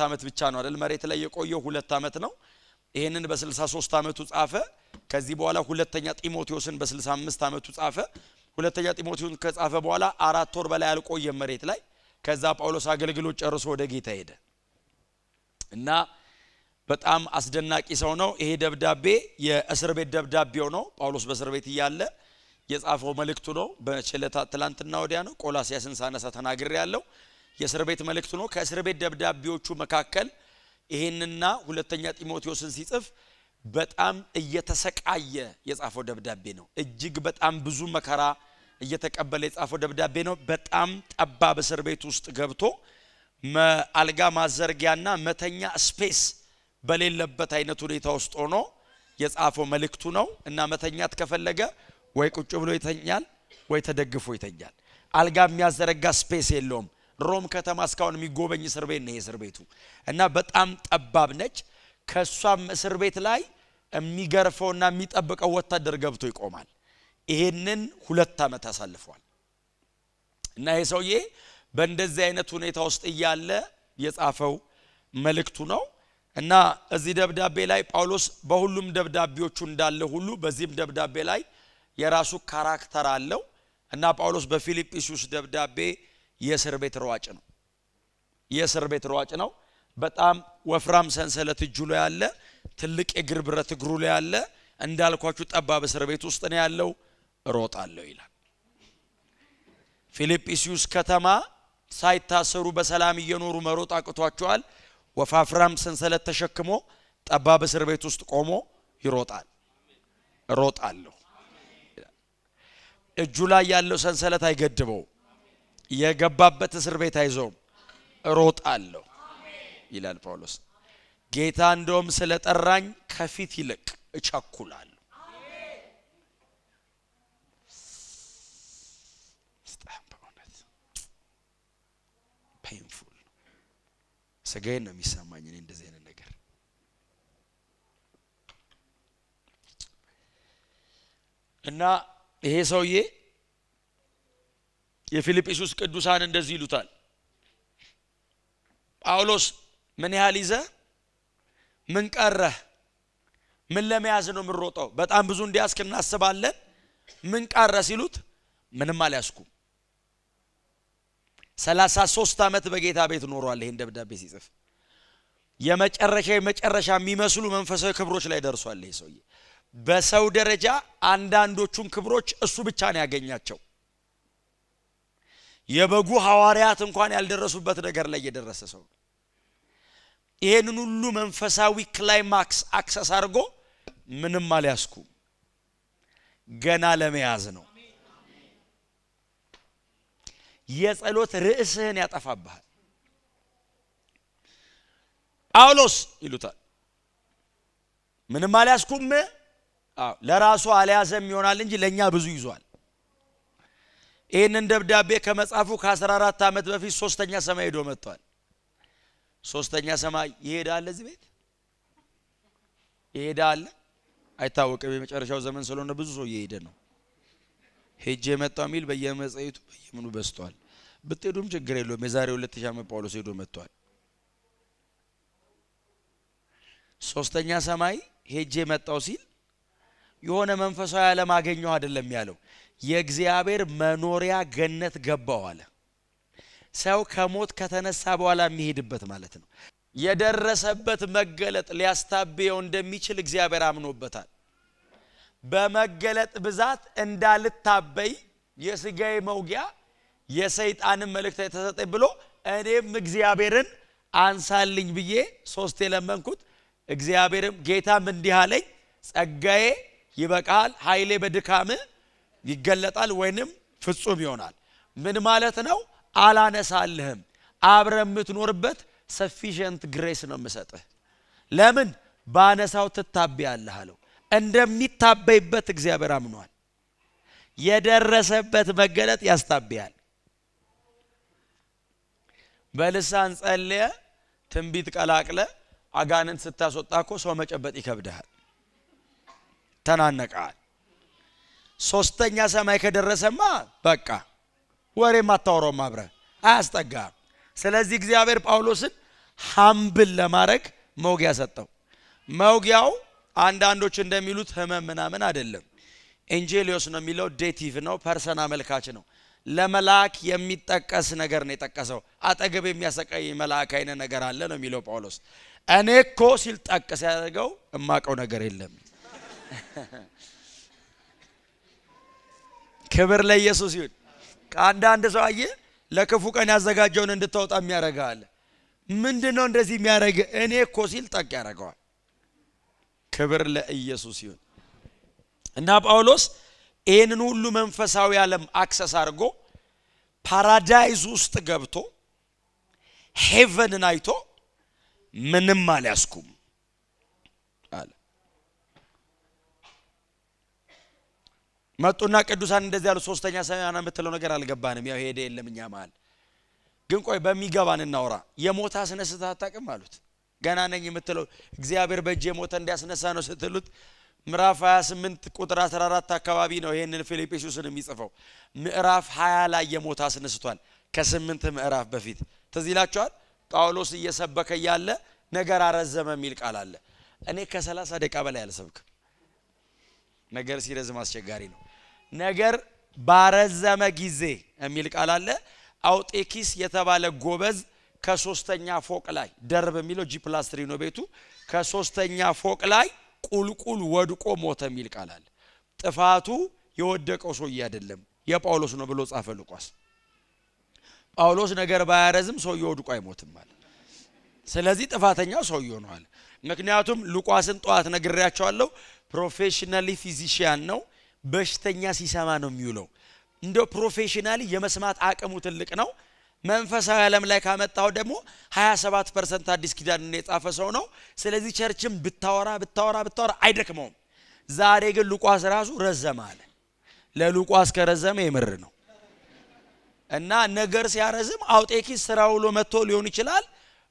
ዓመት ብቻ ነው አይደል መሬት ላይ የቆየው? 2 ዓመት ነው። ይሄንን በ63 ዓመቱ ጻፈ። ከዚህ በኋላ ሁለተኛ ጢሞቴዎስን በ65 ዓመቱ ጻፈ። ሁለተኛ ጢሞቴዎስን ከጻፈ በኋላ 4 ወር በላይ አልቆየም መሬት ላይ። ከዛ ጳውሎስ አገልግሎት ጨርሶ ወደ ጌታ ሄደ እና በጣም አስደናቂ ሰው ነው። ይሄ ደብዳቤ የእስር ቤት ደብዳቤው ነው። ጳውሎስ በእስር ቤት እያለ የጻፈው መልእክቱ ነው። በችለታ ትላንትና ወዲያ ነው ቆላሲያስን ሳነሳ ተናግሬ ያለው የእስር ቤት መልእክቱ ነው። ከእስር ቤት ደብዳቤዎቹ መካከል ይሄንና ሁለተኛ ጢሞቴዎስን ሲጽፍ በጣም እየተሰቃየ የጻፈው ደብዳቤ ነው። እጅግ በጣም ብዙ መከራ እየተቀበለ የጻፈው ደብዳቤ ነው። በጣም ጠባብ እስር ቤት ውስጥ ገብቶ አልጋ ማዘርጊያና መተኛ space በሌለበት አይነት ሁኔታ ውስጥ ሆኖ የጻፈው መልእክቱ ነው እና መተኛት ከፈለገ ወይ ቁጭ ብሎ ይተኛል ወይ ተደግፎ ይተኛል። አልጋ የሚያዘረጋ space የለውም። ሮም ከተማ እስካሁን የሚጎበኝ እስር ቤት ነው እስር ቤቱ እና በጣም ጠባብ ነች። ከእሷም እስር ቤት ላይ የሚገርፈውና የሚጠብቀው ወታደር ገብቶ ይቆማል። ይሄንን 2 ዓመት አሳልፏል እና ይሄ ሰውዬ በእንደዚህ አይነት ሁኔታ ውስጥ እያለ የጻፈው መልእክቱ ነው። እና እዚህ ደብዳቤ ላይ ጳውሎስ በሁሉም ደብዳቤዎቹ እንዳለ ሁሉ በዚህም ደብዳቤ ላይ የራሱ character አለው። እና ጳውሎስ በፊልጵስዩስ ደብዳቤ የእስር ቤት ሯጭ ነው። የእስር ቤት ሯጭ ነው። በጣም ወፍራም ሰንሰለት እጁ ላይ ያለ፣ ትልቅ የእግር ብረት እግሩ ላይ ያለ፣ እንዳልኳችሁ ጠባብ እስር ቤት ውስጥ ነው ያለው። እሮጣለሁ ይላል። ፊልጵስዩስ ከተማ ሳይታሰሩ በሰላም እየኖሩ መሮጥ አቅቷቸዋል። ወፋፍራም ሰንሰለት ተሸክሞ ጠባብ እስር ቤት ውስጥ ቆሞ ይሮጣል። እሮጣለሁ። እጁ ላይ ያለው ሰንሰለት አይገድበው፣ የገባበት እስር ቤት አይዘውም። እሮጣለሁ ይላል ጳውሎስ። ጌታ እንደውም ስለጠራኝ ከፊት ይልቅ እቸኩላለሁ። በጣም በእውነት painful ነው። ስጋዬን ነው የሚሰማኝ እኔ እንደዚህ አይነት ነገር። እና ይሄ ሰውዬ የፊልጵስዩስ ቅዱሳን እንደዚህ ይሉታል። ጳውሎስ፣ ምን ያህል ይዘህ ምን ቀረህ? ምን ለመያዝ ነው የምሮጠው? በጣም ብዙ እንዲያስክ እናስባለን። ምን ቀረ ሲሉት ምንም አልያዝኩም። 33 ዓመት በጌታ ቤት ኖሯል። ይሄን ደብዳቤ ሲጽፍ የመጨረሻ የመጨረሻ የሚመስሉ መንፈሳዊ ክብሮች ላይ ደርሷል። ይሄ ሰውዬ በሰው ደረጃ አንዳንዶቹን ክብሮች እሱ ብቻ ነው ያገኛቸው። የበጉ ሐዋርያት እንኳን ያልደረሱበት ነገር ላይ የደረሰ ሰው ነው። ይሄንን ሁሉ መንፈሳዊ climax access አድርጎ ምንም አልያዝኩም፣ ገና ለመያዝ ነው። የጸሎት ርዕስህን ያጠፋብሃል። ጳውሎስ ይሉታል። ምንም አልያዝኩም። አዎ፣ ለራሱ አልያዘም ይሆናል እንጂ ለእኛ ብዙ ይዟል። ይህንን ደብዳቤ ከመጻፉ ከ14 ዓመት በፊት ሶስተኛ ሰማይ ሄዶ መጥቷል። ሶስተኛ ሰማይ ይሄዳል። እዚህ ቤት ይሄዳል፣ አይታወቅም። የመጨረሻው ዘመን ስለሆነ ብዙ ሰው እየሄደ ነው። ሄጄ የመጣው የሚል በየመጽሔቱ በየምኑ በዝቷል። ብትሄዱም ችግር የለውም። የዛሬ 2000 ዓመት ጳውሎስ ሄዶ መጥቷል። ሶስተኛ ሰማይ ሄጄ መጣው ሲል የሆነ መንፈሳዊ ዓለም አገኘሁ አይደለም ያለው፣ የእግዚአብሔር መኖሪያ ገነት ገባው አለ። ሰው ከሞት ከተነሳ በኋላ የሚሄድበት ማለት ነው። የደረሰበት መገለጥ ሊያስታብየው እንደሚችል እግዚአብሔር አምኖበታል። በመገለጥ ብዛት እንዳልታበይ የስጋዬ መውጊያ የሰይጣንን መልእክት የተሰጠኝ ብሎ እኔም እግዚአብሔርን አንሳልኝ ብዬ ሶስት የለመንኩት፣ እግዚአብሔርም ጌታም እንዲህ አለኝ፣ ጸጋዬ ይበቃል፣ ኃይሌ በድካም ይገለጣል ወይንም ፍጹም ይሆናል። ምን ማለት ነው? አላነሳልህም። አብረህ የምትኖርበት sufficient grace ነው የምሰጥህ። ለምን ባነሳው ትታበያለህ አለው። እንደሚታበይበት እግዚአብሔር አምኗል። የደረሰበት መገለጥ ያስታብያል። በልሳን ጸልየ ትንቢት ቀላቅለ አጋንንት ስታስወጣ እኮ ሰው መጨበጥ ይከብድሃል፣ ተናነቀሃል። ሶስተኛ ሰማይ ከደረሰማ በቃ ወሬም አታወራውም፣ አብረህ አያስጠጋም። ስለዚህ እግዚአብሔር ጳውሎስን Humble ለማድረግ መውጊያ ሰጠው። መውጊያው አንዳንዶች እንደሚሉት ህመም ምናምን አይደለም። ኤንጄሊዮስ ነው የሚለው፣ dative ነው፣ person አመልካች ነው። ለመልአክ የሚጠቀስ ነገር ነው የጠቀሰው። አጠገብ የሚያሰቃይ መልአክ አይነት ነገር አለ ነው የሚለው ጳውሎስ። እኔ እኮ ሲል ጠቅስ ያደርገው እማቀው ነገር የለም። ክብር ለኢየሱስ ይሁን። ከአንዳንድ ሰው አየህ ለክፉ ቀን ያዘጋጀውን እንድታወጣ የሚያደርገው አለ። ምንድነው እንደዚህ የሚያደርግ? እኔ እኮ ሲል ጠቅ ያደርገዋል። ክብር ለኢየሱስ ይሁን። እና ጳውሎስ ይሄንን ሁሉ መንፈሳዊ ዓለም access አድርጎ paradise ውስጥ ገብቶ heaven ን አይቶ ምንም አልያዝኩም አለ። መጡና ቅዱሳን እንደዚህ ያሉ፣ ሶስተኛ ሰማይ የምትለው ነገር አልገባንም፣ ያው ሄደ የለም እኛ መሃል ግን ቆይ በሚገባን እናውራ። የሞተ አስነስተህ አታውቅም አሉት። ገና ነኝ የምትለው እግዚአብሔር በእጅ የሞተ እንዲያስነሳ ነው ስትሉት ምዕራፍ 28 ቁጥር 14 አካባቢ ነው ይሄንን ፊልጵስዩስን የሚጽፈው። ምዕራፍ 20 ላይ የሞተ አስነስቷል፣ ከ8 ምዕራፍ በፊት ትዝ ይላችኋል። ጳውሎስ እየሰበከ ያለ ነገር አረዘመ የሚል ቃል አለ። እኔ ከ30 ደቂቃ በላይ አልሰብክም። ነገር ሲረዝም አስቸጋሪ ነው። ነገር ባረዘመ ጊዜ የሚል ቃል አለ። አውጤኪስ የተባለ ጎበዝ ከሶስተኛ ፎቅ ላይ ደርብ የሚለው G+3 ነው ቤቱ። ከሶስተኛ ፎቅ ላይ ቁልቁል ወድቆ ሞተ የሚል ቃል አለ። ጥፋቱ የወደቀው ሰውዬ አይደለም የጳውሎስ ነው ብሎ ጻፈ ሉቃስ። ጳውሎስ ነገር ባያረዝም ሰውዬው ወድቆ አይሞትም አለ። ስለዚህ ጥፋተኛው ሰውዬው ነው አለ። ምክንያቱም ሉቃስን ጠዋት ነግሬያቸዋለሁ፣ professionally physician ነው። በሽተኛ ሲሰማ ነው የሚውለው። እንደው professionally የመስማት አቅሙ ትልቅ ነው። መንፈሳዊ ዓለም ላይ ካመጣው ደግሞ 27% አዲስ ኪዳንን የጻፈ ሰው ነው። ስለዚህ church ም ብታወራ ብታወራ ብታወራ አይደክመውም። ዛሬ ግን ሉቃስ ራሱ ረዘመ አለ። ለሉቃስ ከረዘመ የምር ነው። እና ነገር ሲያረዝም አውጤኪስ ስራ ውሎ መጥቶ ሊሆን ይችላል።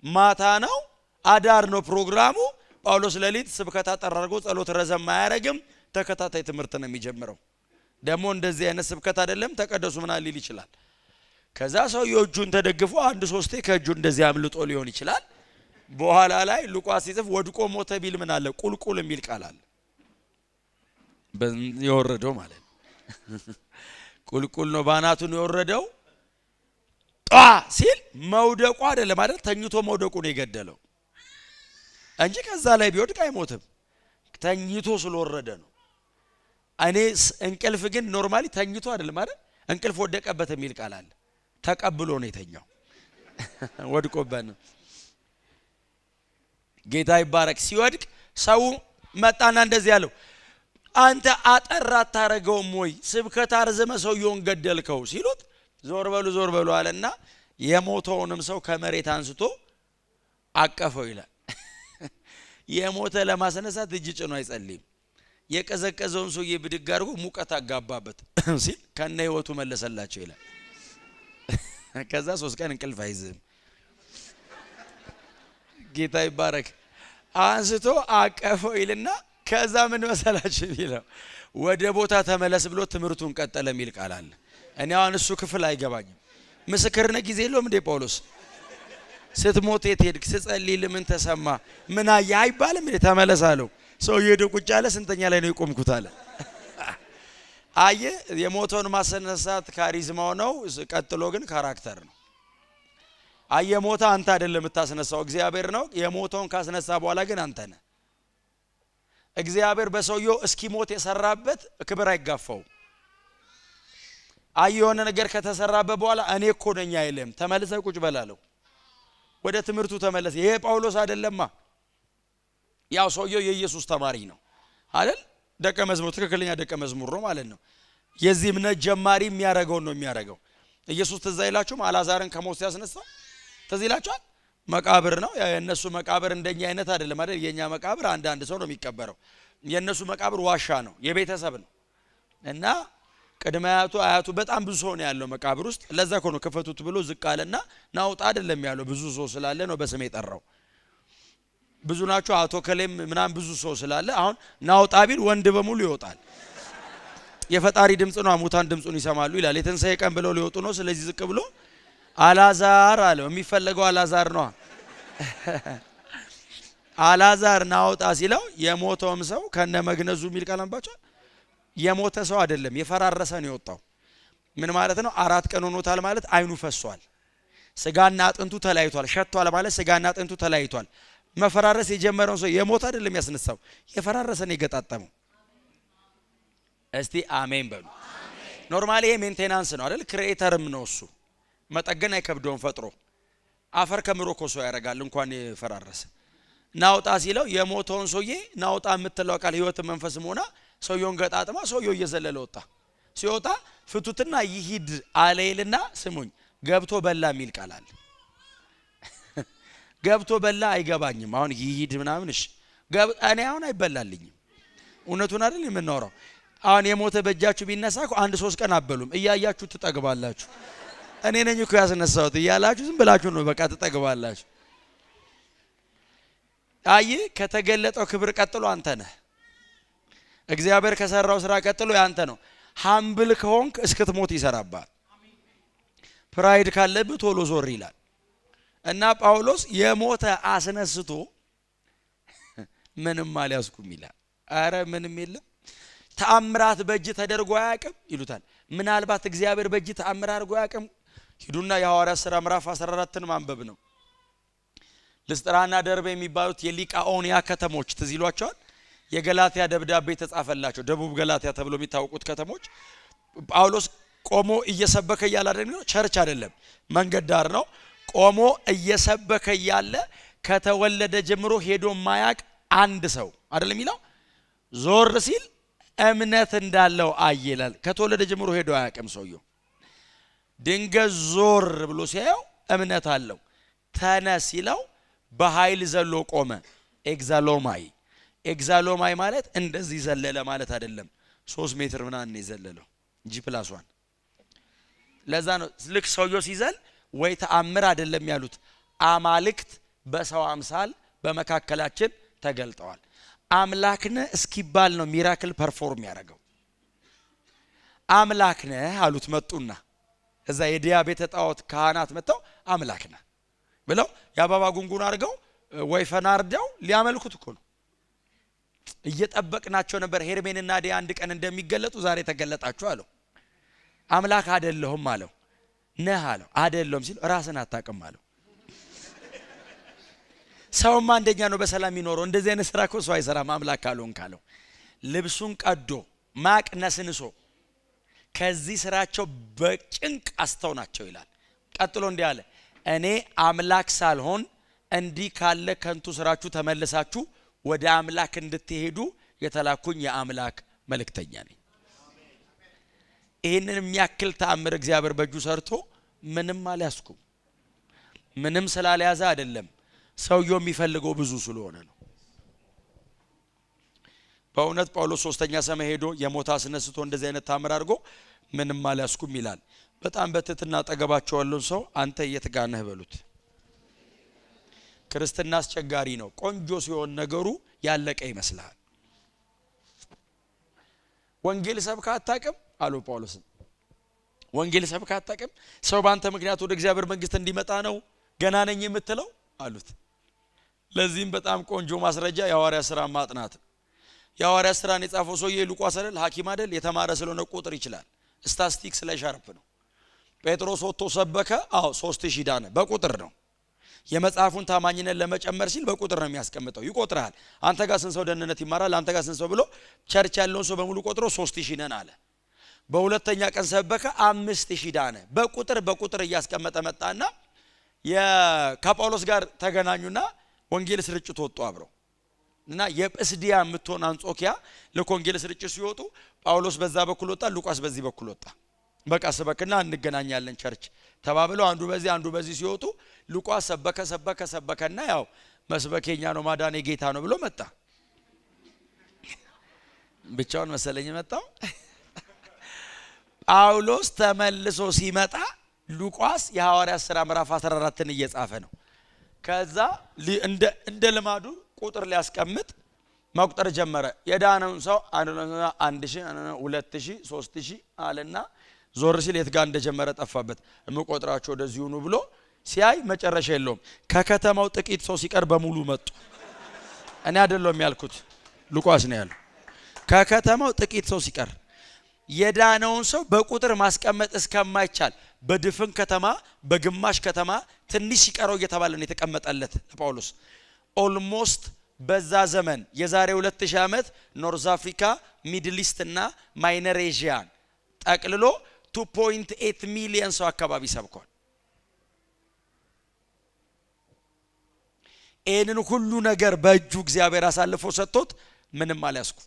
ማታ ነው፣ አዳር ነው ፕሮግራሙ። ጳውሎስ ሌሊት ስብከት አጠራርጎ ጸሎት ረዘም አያረግም። ተከታታይ ትምህርት ነው የሚጀምረው። ደግሞ እንደዚህ አይነት ስብከት አይደለም፣ ተቀደሱ ምናምን ሊል ይችላል። ከዛ ሰውየው እጁን ተደግፎ አንድ ሶስቴ ከእጁ እንደዚህ አምልጦ ሊሆን ይችላል። በኋላ ላይ ሉቃስ ሲጽፍ ወድቆ ሞተ ቢል ምን አለ? ቁልቁል የሚል ቃል አለ። የወረደው ማለት ነው። ቁልቁል ነው ባናቱን የወረደው። ጧ ሲል መውደቁ አይደለም አይደል? ተኝቶ መውደቁ ነው የገደለው እንጂ ከዛ ላይ ቢወድቅ አይሞትም። ተኝቶ ስለወረደ ነው። እኔ እንቅልፍ ግን normally ተኝቶ አይደለም አይደል? እንቅልፍ ወደቀበት የሚል ቃል አለ። ተቀብሎ ነው የተኛው። ወድቆበት ነው። ጌታ ይባረክ። ሲወድቅ ሰው መጣና እንደዚህ ያለው፣ አንተ አጠር አታረገውም ወይ? ስብከት አርዝመ ሰውየውን ገደልከው ሲሉት ዞር በሉ ዞር በሉ አለና የሞተውንም ሰው ከመሬት አንስቶ አቀፈው ይላል። የሞተ ለማስነሳት እጅ ጭኖ አይጸልይም። የቀዘቀዘውን ሰውዬ ብድግ አድርጎ ሙቀት አጋባበት ሲል ከነ ህይወቱ መለሰላቸው ይላል። ከዛ 3 ቀን እንቅልፍ አይዝም። ጌታ ይባረክ። አንስቶ አቀፈው ይልና ከዛ ምን መሰላችሁ ቢለው ወደ ቦታ ተመለስ ብሎ ትምህርቱን ቀጠለ የሚል ቃል አለ። እኔ አሁን እሱ ክፍል አይገባኝም። ምስክርነት ጊዜ የለውም እንዴ ጳውሎስ? ስትሞት የት ሄድክ? ስጸልይ ምን ተሰማ? ምን አየህ አይባልም እንዴ? ተመለስ አለው። ሰውዬው ሄዶ ቁጭ አለ። ስንተኛ ላይ ነው የቆምኩት አለ። አየህ፣ የሞተውን ማስነሳት charisma ው ነው። ቀጥሎ ግን character ነው። አየህ፣ ሞተ አንተ አይደለም የምታስነሳው እግዚአብሔር ነው። የሞተውን ካስነሳ በኋላ ግን አንተ ነህ። እግዚአብሔር በሰውየው እስኪሞት የሰራበት ክብር አይጋፋውም። አየህ፣ የሆነ ነገር ከተሰራበት በኋላ እኔ እኮ ነኝ አይልም። ተመልሰህ ቁጭ በላለው። ወደ ትምህርቱ ተመለሰ። ይሄ ጳውሎስ አይደለማ። ያው ሰውየው የኢየሱስ ተማሪ ነው አይደል? ደቀ መዝሙር፣ ትክክለኛ ደቀ መዝሙር ነው ማለት ነው። የዚህ እምነት ጀማሪ የሚያረገው ነው የሚያረገው። ኢየሱስ ትዝ አይላችሁም? አልዓዛርን ከሞት ሲያስነሳ ትዝ ይላችኋል? መቃብር ነው። ያው የነሱ መቃብር እንደኛ አይነት አይደለም አይደል? የኛ መቃብር አንድ አንድ ሰው ነው የሚቀበረው። የነሱ መቃብር ዋሻ ነው፣ የቤተሰብ ነው። እና ቅድመ አያቱ አያቱ በጣም ብዙ ሰው ነው ያለው መቃብር ውስጥ። ለዛ እኮ ነው ክፈቱት ብሎ ዝቅ አለና ናውጣ አይደለም ያለው፣ ብዙ ሰው ስላለ ነው በስም የጠራው። ብዙ ናቸው አቶ ከሌም ምናምን ብዙ ሰው ስላለ አሁን ናውጣ ቢል ወንድ በሙሉ ይወጣል። የፈጣሪ ድምጽ ነው፣ ሙታን ድምጹን ይሰማሉ ይላል። የትንሣኤ ቀን ብለው ሊወጡ ነው። ስለዚህ ዝቅ ብሎ አልዓዛር አለው። የሚፈለገው አልዓዛር ነው። አላዛር ናውጣ ሲለው የሞተውም ሰው ከነ መግነዙ የሚል ቃል አንባቸዋል። የሞተ ሰው አይደለም የፈራረሰ ነው የወጣው። ምን ማለት ነው? 4 ቀን ሆኖታል ማለት አይኑ ፈሷል፣ ስጋና አጥንቱ ተለያይቷል። ሸቷል ማለት ስጋና አጥንቱ ተለያይቷል። መፈራረስ የጀመረውን ሰው የሞተ አይደለም ያስነሳው፣ የፈራረሰ ነው የገጣጠመው። እስቲ አሜን በሉ። Normally ይሄ maintenance ነው አይደል? Creator ም ነው እሱ፣ መጠገን አይከብደውም። ፈጥሮ አፈር ከምሮ እኮ ሰው ያደርጋል እንኳን የፈራረሰ። ናውጣ ሲለው የሞተውን ሰውዬ ናውጣ የምትለው ቃል ህይወት መንፈስም ሆና ሰውየውን ገጣጥማ ሰውየው እየዘለለ ወጣ። ሲወጣ ፍቱትና ይሂድ አለይልና ስሙኝ ገብቶ በላ የሚል ቃል አለ። ገብቶ በላ አይገባኝም። አሁን ይሂድ ምናምን እሺ፣ እኔ አሁን አይበላልኝም። እውነቱን አይደል የምናወራው? አሁን የሞተ በእጃችሁ ቢነሳ እኮ 1-3 ቀን አበሉም እያያችሁ ትጠግባላችሁ። እኔ ነኝ እኮ ያስነሳሁት እያላችሁ ዝም ብላችሁ ነው በቃ ትጠግባላችሁ። አይ ከተገለጠው ክብር ቀጥሎ አንተ ነህ። እግዚአብሔር ከሰራው ስራ ቀጥሎ ያንተ ነው። Humble ከሆንክ እስክትሞት ይሰራባል። Pride ካለብህ ቶሎ ዞር ይላል። እና ጳውሎስ የሞተ አስነስቶ ምንም አልያዝኩም ይላል። አረ ምንም የለም። ተአምራት በእጅ ተደርጎ አያውቅም ይሉታል። ምናልባት እግዚአብሔር በእጅ ተአምር አድርጎ አያውቅም። ሂዱና የሐዋርያት ሥራ ምዕራፍ 14ን ማንበብ ነው። ልስጥራና ደርቤ የሚባሉት የሊቃኦንያ ከተሞች ትዝ ይሏቸዋል። የገላትያ ደብዳቤ ተጻፈላቸው። ደቡብ ገላትያ ተብሎ የሚታወቁት ከተሞች ጳውሎስ ቆሞ እየሰበከ እያለ አይደለም፣ church አይደለም፣ መንገድ ዳር ነው። ቆሞ እየሰበከ እያለ ከተወለደ ጀምሮ ሄዶ ማያቅ አንድ ሰው አይደለም የሚለው፣ ዞር ሲል እምነት እንዳለው አየላል። ከተወለደ ጀምሮ ሄዶ አያውቅም ሰውየው። ድንገት ዞር ብሎ ሲያየው እምነት አለው። ተነስ ሲለው በኃይል ዘሎ ቆመ። ኤግዛሎማይ ኤግዛሎማይ ማለት እንደዚህ ዘለለ ማለት አይደለም። 3 ሜትር ምናምን ነው የዘለለው፣ G+1። ለዛ ነው ልክ ሰውየው ሲዘል ወይ ተአምር አይደለም ያሉት፣ አማልክት በሰው አምሳል በመካከላችን ተገልጠዋል። አምላክ ነህ እስኪባል ነው miracle perform ያደረገው። አምላክ ነህ አሉት። መጡና እዛ የዲያ ቤተ ጣዖት ካህናት መጥተው አምላክ ነህ ብለው የአበባ ጉንጉን አድርገው ወይፈን አርደው ሊያመልኩት እኮ ነው። እየጠበቅናቸው ነበር ሄርሜንና ዲያ አንድ ቀን እንደሚገለጡ፣ ዛሬ ተገለጣችሁ አለው። አምላክ አይደለሁም አለው። ነህ አለው። አይደለሁም ሲል ራስን አታውቅም አለው። ሰውማ አንደኛ ነው በሰላም የሚኖረው። እንደዚህ አይነት ስራ እኮ ሰው አይሰራም አምላክ ካልሆንክ አለው። ልብሱን ቀዶ ማቅ ነስንሶ ከዚህ ስራቸው በጭንቅ አስተውናቸው ይላል። ቀጥሎ እንዲህ አለ፣ እኔ አምላክ ሳልሆን እንዲህ ካለ ከንቱ ስራችሁ ተመልሳችሁ ወደ አምላክ እንድትሄዱ የተላኩኝ የአምላክ መልእክተኛ ነኝ። ይህንን የሚያክል ተአምር እግዚአብሔር በእጁ ሰርቶ ምንም አልያዝኩም። ምንም ስላልያዘ አይደለም፣ ሰውየው የሚፈልገው ብዙ ስለሆነ ነው። በእውነት ጳውሎስ 3ኛ ሰማይ ሄዶ የሞተ አስነስቶ እንደዚህ አይነት ተአምር አድርጎ ምንም አልያዝኩም ይላል። በጣም በትህትና አጠገባቸው ያለውን ሰው አንተ የት ጋር ነህ በሉት። ክርስትና አስቸጋሪ ነው። ቆንጆ ሲሆን ነገሩ ያለቀ ይመስልሃል። ወንጌል ሰብከህ አታውቅም አሉ ጳውሎስን። ወንጌል ሰብከህ አታውቅም? ሰው በአንተ ምክንያት ወደ እግዚአብሔር መንግስት እንዲመጣ ነው ገና ነኝ የምትለው አሉት። ለዚህም በጣም ቆንጆ ማስረጃ የሐዋርያት ሥራ ማጥናት። የሐዋርያት ሥራን የጻፈው ሰውዬ ሉቃስ አይደል? ሐኪም አይደል? የተማረ ስለሆነ ቁጥር ይችላል። ስታስቲክስ ላይ sharp ነው። ጴጥሮስ ወጥቶ ሰበከ። አዎ 3000 ዳነ። በቁጥር ነው። የመጽሐፉን ታማኝነት ለመጨመር ሲል በቁጥር ነው የሚያስቀምጠው። ይቆጥራል። አንተ ጋር ስንት ሰው ደህንነት ይማራል፣ አንተ ጋር ስንት ሰው ብሎ church ያለውን ሰው በሙሉ ቆጥሮ 3000 ነን አለ። በሁለተኛ ቀን ሰበከ፣ 5000 ዳነ። በቁጥር በቁጥር እያስቀመጠ መጣና ከጳውሎስ ጋር ተገናኙና ወንጌል ስርጭት ወጡ አብረው። እና የጵስድያ የምትሆን አንጾኪያ ልክ ወንጌል ስርጭት ሲወጡ ጳውሎስ በዛ በኩል ወጣ፣ ሉቃስ በዚህ በኩል ወጣ። በቃ ስበክና እንገናኛለን church ተባብለው አንዱ በዚህ አንዱ በዚህ ሲወጡ ሉቃስ ሰበከ ሰበከ ሰበከና ያው መስበኬኛ ነው ማዳኔ ጌታ ነው ብሎ መጣ። ብቻውን መሰለኝ መጣው። ጳውሎስ ተመልሶ ሲመጣ ሉቃስ የሐዋርያት ሥራ ምዕራፍ 14ን እየጻፈ ነው። ከዛ እንደ ልማዱ ቁጥር ሊያስቀምጥ መቁጠር ጀመረ። የዳነውን ሰው 1000፣ 2000፣ 3000 አለና ዞር ሲል የት ጋር እንደጀመረ ጠፋበት። እምቆጥራቸው ወደዚሁ ነው ብሎ ሲያይ መጨረሻ የለውም። ከከተማው ጥቂት ሰው ሲቀር በሙሉ መጡ። እኔ አይደለሁም ያልኩት፣ ሉቃስ ነው ያለው። ከከተማው ጥቂት ሰው ሲቀር የዳነውን ሰው በቁጥር ማስቀመጥ እስከማይቻል በድፍን ከተማ በግማሽ ከተማ ትንሽ ሲቀረው እየተባለ ነው የተቀመጠለት ለጳውሎስ። Almost በዛ ዘመን የዛሬ 2000 ዓመት North Africa፣ Middle East እና Minor Asia ን ጠቅልሎ 2.8 ሚሊዮን ሰው አካባቢ ሰብኳል። ይህንን ሁሉ ነገር በእጁ እግዚአብሔር አሳልፎ ሰጥቶት ምንም አልያዝኩ።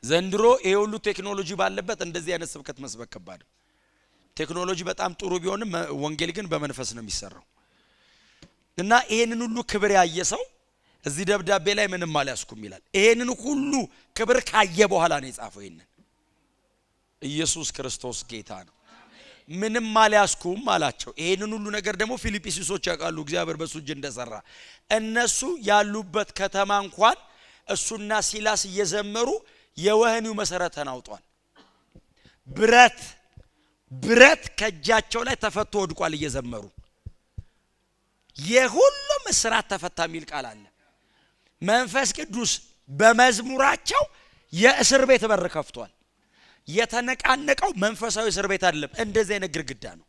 ዘንድሮ ይሄ ሁሉ ቴክኖሎጂ ባለበት እንደዚህ አይነት ስብከት መስበክ ከባድ ነው። ቴክኖሎጂ በጣም ጥሩ ቢሆንም ወንጌል ግን በመንፈስ ነው የሚሰራው። እና ይሄንን ሁሉ ክብር ያየ ሰው እዚህ ደብዳቤ ላይ ምንም አልያዝኩም ይላል። ይሄንን ሁሉ ክብር ካየ በኋላ ነው የጻፈው። ይሄንን ኢየሱስ ክርስቶስ ጌታ ነው። ምንም አልያዝኩም አላቸው። ይሄንን ሁሉ ነገር ደግሞ ፊልጵስዩሶች ያውቃሉ እግዚአብሔር በሱ እጅ እንደሰራ። እነሱ ያሉበት ከተማ እንኳን እሱና ሲላስ እየዘመሩ የወህኒው መሰረት ተናውጧል። ብረት ከእጃቸው ላይ ተፈቶ ወድቋል እየዘመሩ። የሁሉም እስራት ተፈታ የሚል ቃል አለ። መንፈስ ቅዱስ በመዝሙራቸው የእስር ቤት በር ከፍቷል። የተነቃነቀው መንፈሳዊ እስር ቤት አይደለም፣ እንደዚህ አይነት ግድግዳ ነው።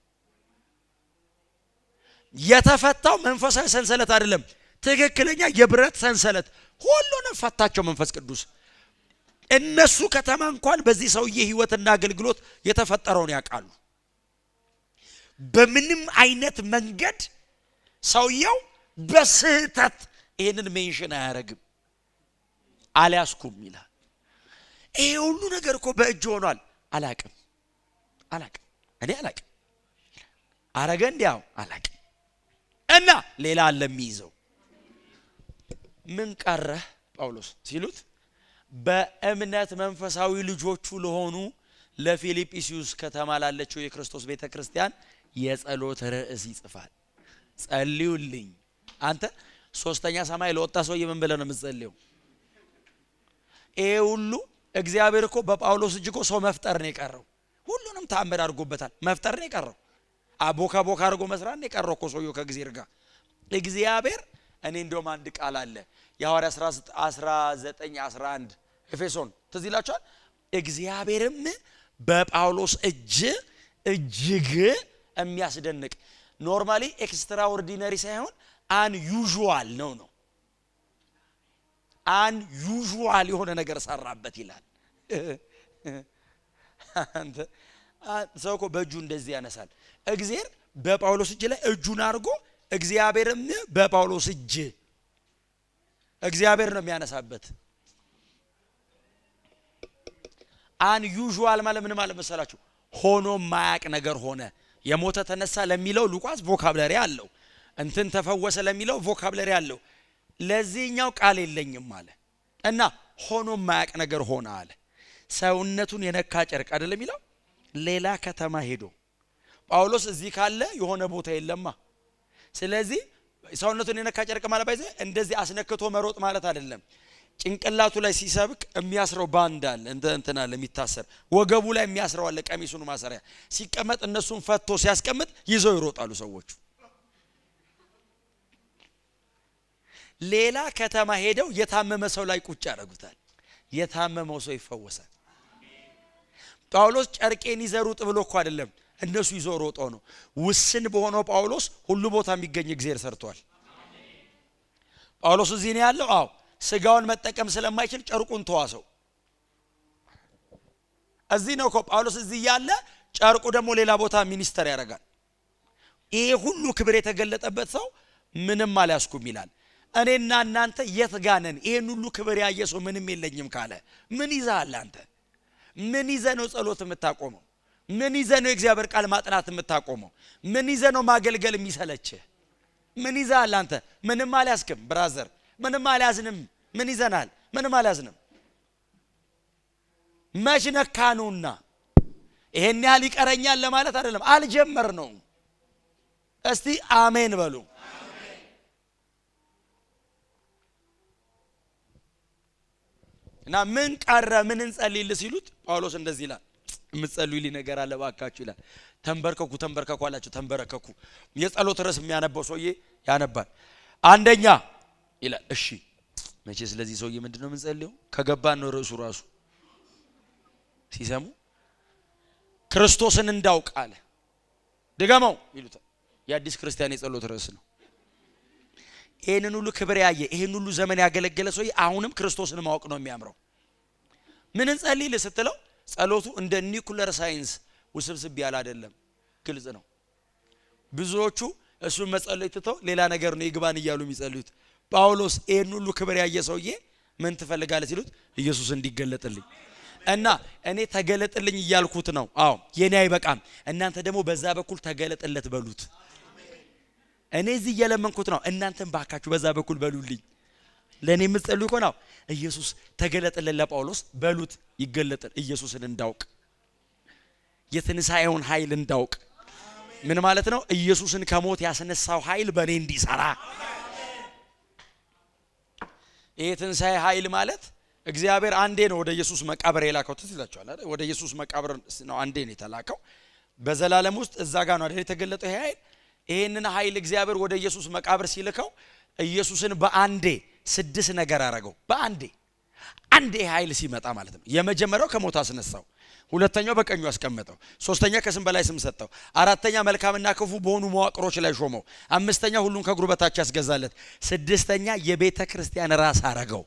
የተፈታው መንፈሳዊ ሰንሰለት አይደለም፣ ትክክለኛ የብረት ሰንሰለት። ሁሉንም ፈታቸው መንፈስ ቅዱስ። እነሱ ከተማ እንኳን በዚህ ሰውዬ ህይወትና አገልግሎት የተፈጠረውን ያውቃሉ። በምንም አይነት መንገድ ሰውየው በስህተት ይሄንን mention አያረግም። አልያዝኩም ይላል። ይሄ ሁሉ ነገር እኮ በእጅ ሆኗል። አላቅም አላቅም እኔ አላቅም። አረገ እንዲያው አላቅም። እና ሌላ አለ የሚይዘው። ምን ቀረህ ጳውሎስ ሲሉት በእምነት መንፈሳዊ ልጆቹ ለሆኑ ለፊልጵስዩስ ከተማ ላለችው የክርስቶስ ቤተክርስቲያን የጸሎት ርዕስ ይጽፋል። ጸልዩልኝ። አንተ ሶስተኛ ሰማይ ለወጣ ሰውዬ ምን ብለህ ነው የምትጸልየው? ይሄ ሁሉ እግዚአብሔር እኮ በጳውሎስ እጅ እኮ ሰው መፍጠር ነው የቀረው። ሁሉንም ተአምር አድርጎበታል። መፍጠር ነው የቀረው። አቦካ ቦካ አድርጎ መስራት ነው የቀረው እኮ ሰውየው ከእግዚአብሔር ጋር። እግዚአብሔር እኔ እንደውም አንድ ቃል አለ የሐዋርያት ሥራ 19:11 ኤፌሶን ትዝ ይላችኋል። እግዚአብሔርም በጳውሎስ እጅ እጅግ የሚያስደንቅ normally extraordinary ሳይሆን unusual ነው unusual የሆነ ነገር ሰራበት ይላል። አንተ ሰው እኮ በእጁ እንደዚህ ያነሳል። እግዚአብሔር በጳውሎስ እጅ ላይ እጁን አድርጎ እግዚአብሔርም በጳውሎስ እጅ እግዚአብሔር ነው የሚያነሳበት። Unusual ማለት ምን ማለት መሰላችሁ? ሆኖ ማያቅ ነገር ሆነ። የሞተ ተነሳ ለሚለው ሉቃስ vocabulary አለው። እንትን ተፈወሰ ለሚለው vocabulary አለው። ለዚህኛው ቃል የለኝም አለ እና ሆኖ ማያቅ ነገር ሆነ አለ። ሰውነቱን የነካ ጨርቅ አይደለም የሚለው ሌላ ከተማ ሄዶ ጳውሎስ እዚህ ካለ የሆነ ቦታ የለማ። ስለዚህ ሰውነቱን የነካ ጨርቅ ማለት ባይዘ እንደዚህ አስነክቶ መሮጥ ማለት አይደለም። ጭንቅላቱ ላይ ሲሰብክ የሚያስረው ባንድ አለ፣ እንትን አለ የሚታሰር፣ ወገቡ ላይ የሚያስረው አለ፣ ቀሚሱን ማሰሪያ። ሲቀመጥ እነሱን ፈቶ ሲያስቀምጥ ይዘው ይሮጣሉ ሰዎቹ። ሌላ ከተማ ሄደው የታመመ ሰው ላይ ቁጭ ያደርጉታል። የታመመው ሰው ይፈወሳል። ጳውሎስ ጨርቄን ይዘህ ሩጥ ብሎ እኮ አይደለም፣ እነሱ ይዘው ሮጠው ነው። ውስን በሆነው ጳውሎስ ሁሉ ቦታ የሚገኝ እግዚአብሔር ሰርቷል። ጳውሎስ እዚህ ነው ያለው። አዎ ስጋውን መጠቀም ስለማይችል ጨርቁን ተዋሰው። እዚህ ነው እኮ ጳውሎስ እዚህ ያለ፣ ጨርቁ ደግሞ ሌላ ቦታ ሚኒስተር ያደርጋል። ይሄ ሁሉ ክብር የተገለጠበት ሰው ምንም አልያዝኩም ይላል። እኔና እናንተ የት ጋር ነን? ይሄን ሁሉ ክብር ያየ ሰው ምንም የለኝም ካለ ምን ይዘሃል አንተ? ምን ይዘህ ነው ጸሎት የምታቆመው? ምን ይዘህ ነው የእግዚአብሔር ቃል ማጥናት የምታቆመው? ምን ይዘህ ነው ማገልገል የሚሰለችህ? ምን ይዘሃል አንተ? ምንም አልያዝክም brother፣ ምንም አልያዝንም። ምን ይዘናል? ምንም አልያዝንም። መች ነካኑና ይሄን ያህል ይቀረኛል ለማለት አይደለም፣ አልጀመርነውም። እስቲ አሜን በሉ። እና ምን ቀረ ምን እንጸልይልህ ሲሉት ጳውሎስ እንደዚህ ይላል፣ የምትጸልዩልኝ ነገር አለ ባካችሁ ይላል። ተንበርከኩ ተንበርከኩ አላቸው። ተንበረከኩ። የጸሎት ርዕስ የሚያነባው ሰውዬ ያነባል። አንደኛ ይላል። እሺ መቼ ስለዚህ ሰውዬ ምንድነው የምንጸልየው? ከገባን ነው ርዕሱ ራሱ ሲሰሙ ክርስቶስን እንዳውቅ አለ። ድገመው ይሉታል። የአዲስ ክርስቲያን የጸሎት ርዕስ ነው። ይሄንን ሁሉ ክብር ያየ ይሄን ሁሉ ዘመን ያገለገለ ሰውዬ አሁንም ክርስቶስን ማወቅ ነው የሚያምረው። ምን እንጸልይ ስትለው ጸሎቱ እንደ nuclear science ውስብስብ ያለ አይደለም፣ ግልጽ ነው። ብዙዎቹ እሱን መጸለይ ትተው ሌላ ነገር ነው ይግባን እያሉ የሚጸልዩት። ጳውሎስ ይሄን ሁሉ ክብር ያየ ሰውዬ ምን ትፈልጋለህ ሲሉት ኢየሱስ እንዲገለጥልኝ እና እኔ ተገለጥልኝ እያልኩት ነው። አዎ የኔ አይበቃም፣ እናንተ ደግሞ በዛ በኩል ተገለጥለት በሉት። እኔ እዚህ እየለመንኩት ነው፣ እናንተም ባካችሁ በዛ በኩል በሉልኝ። ለኔ የምትጸልዩ ከሆነ ኢየሱስ ተገለጥልን ለጳውሎስ በሉት፣ ይገለጥል። ኢየሱስን እንዳውቅ የትንሳኤውን ኃይል እንዳውቅ። ምን ማለት ነው? ኢየሱስን ከሞት ያስነሳው ኃይል በኔ እንዲሰራ። ይሄ ትንሳኤ ኃይል ማለት እግዚአብሔር አንዴ ነው ወደ ኢየሱስ መቃብር የላከው። ትዝ ይላችኋል አይደል? ወደ ኢየሱስ መቃብር ነው አንዴ ነው የተላከው። በዘላለም ውስጥ እዛ ጋር ነው አይደል የተገለጠው ይሄ ኃይል። ይሄንን ኃይል እግዚአብሔር ወደ ኢየሱስ መቃብር ሲልከው ኢየሱስን በአንዴ 6 ነገር አደረገው። በአንዴ አንዴ ኃይል ሲመጣ ማለት ነው። የመጀመሪያው ከሞት አስነሳው። ሁለተኛው በቀኙ አስቀመጠው። ሶስተኛ ከስም በላይ ስም ሰጠው። አራተኛ መልካምና ክፉ በሆኑ መዋቅሮች ላይ ሾመው። አምስተኛ ሁሉን ከእግሩ በታች ያስገዛለት። ስድስተኛ የቤተ ክርስቲያን ራስ አደረገው።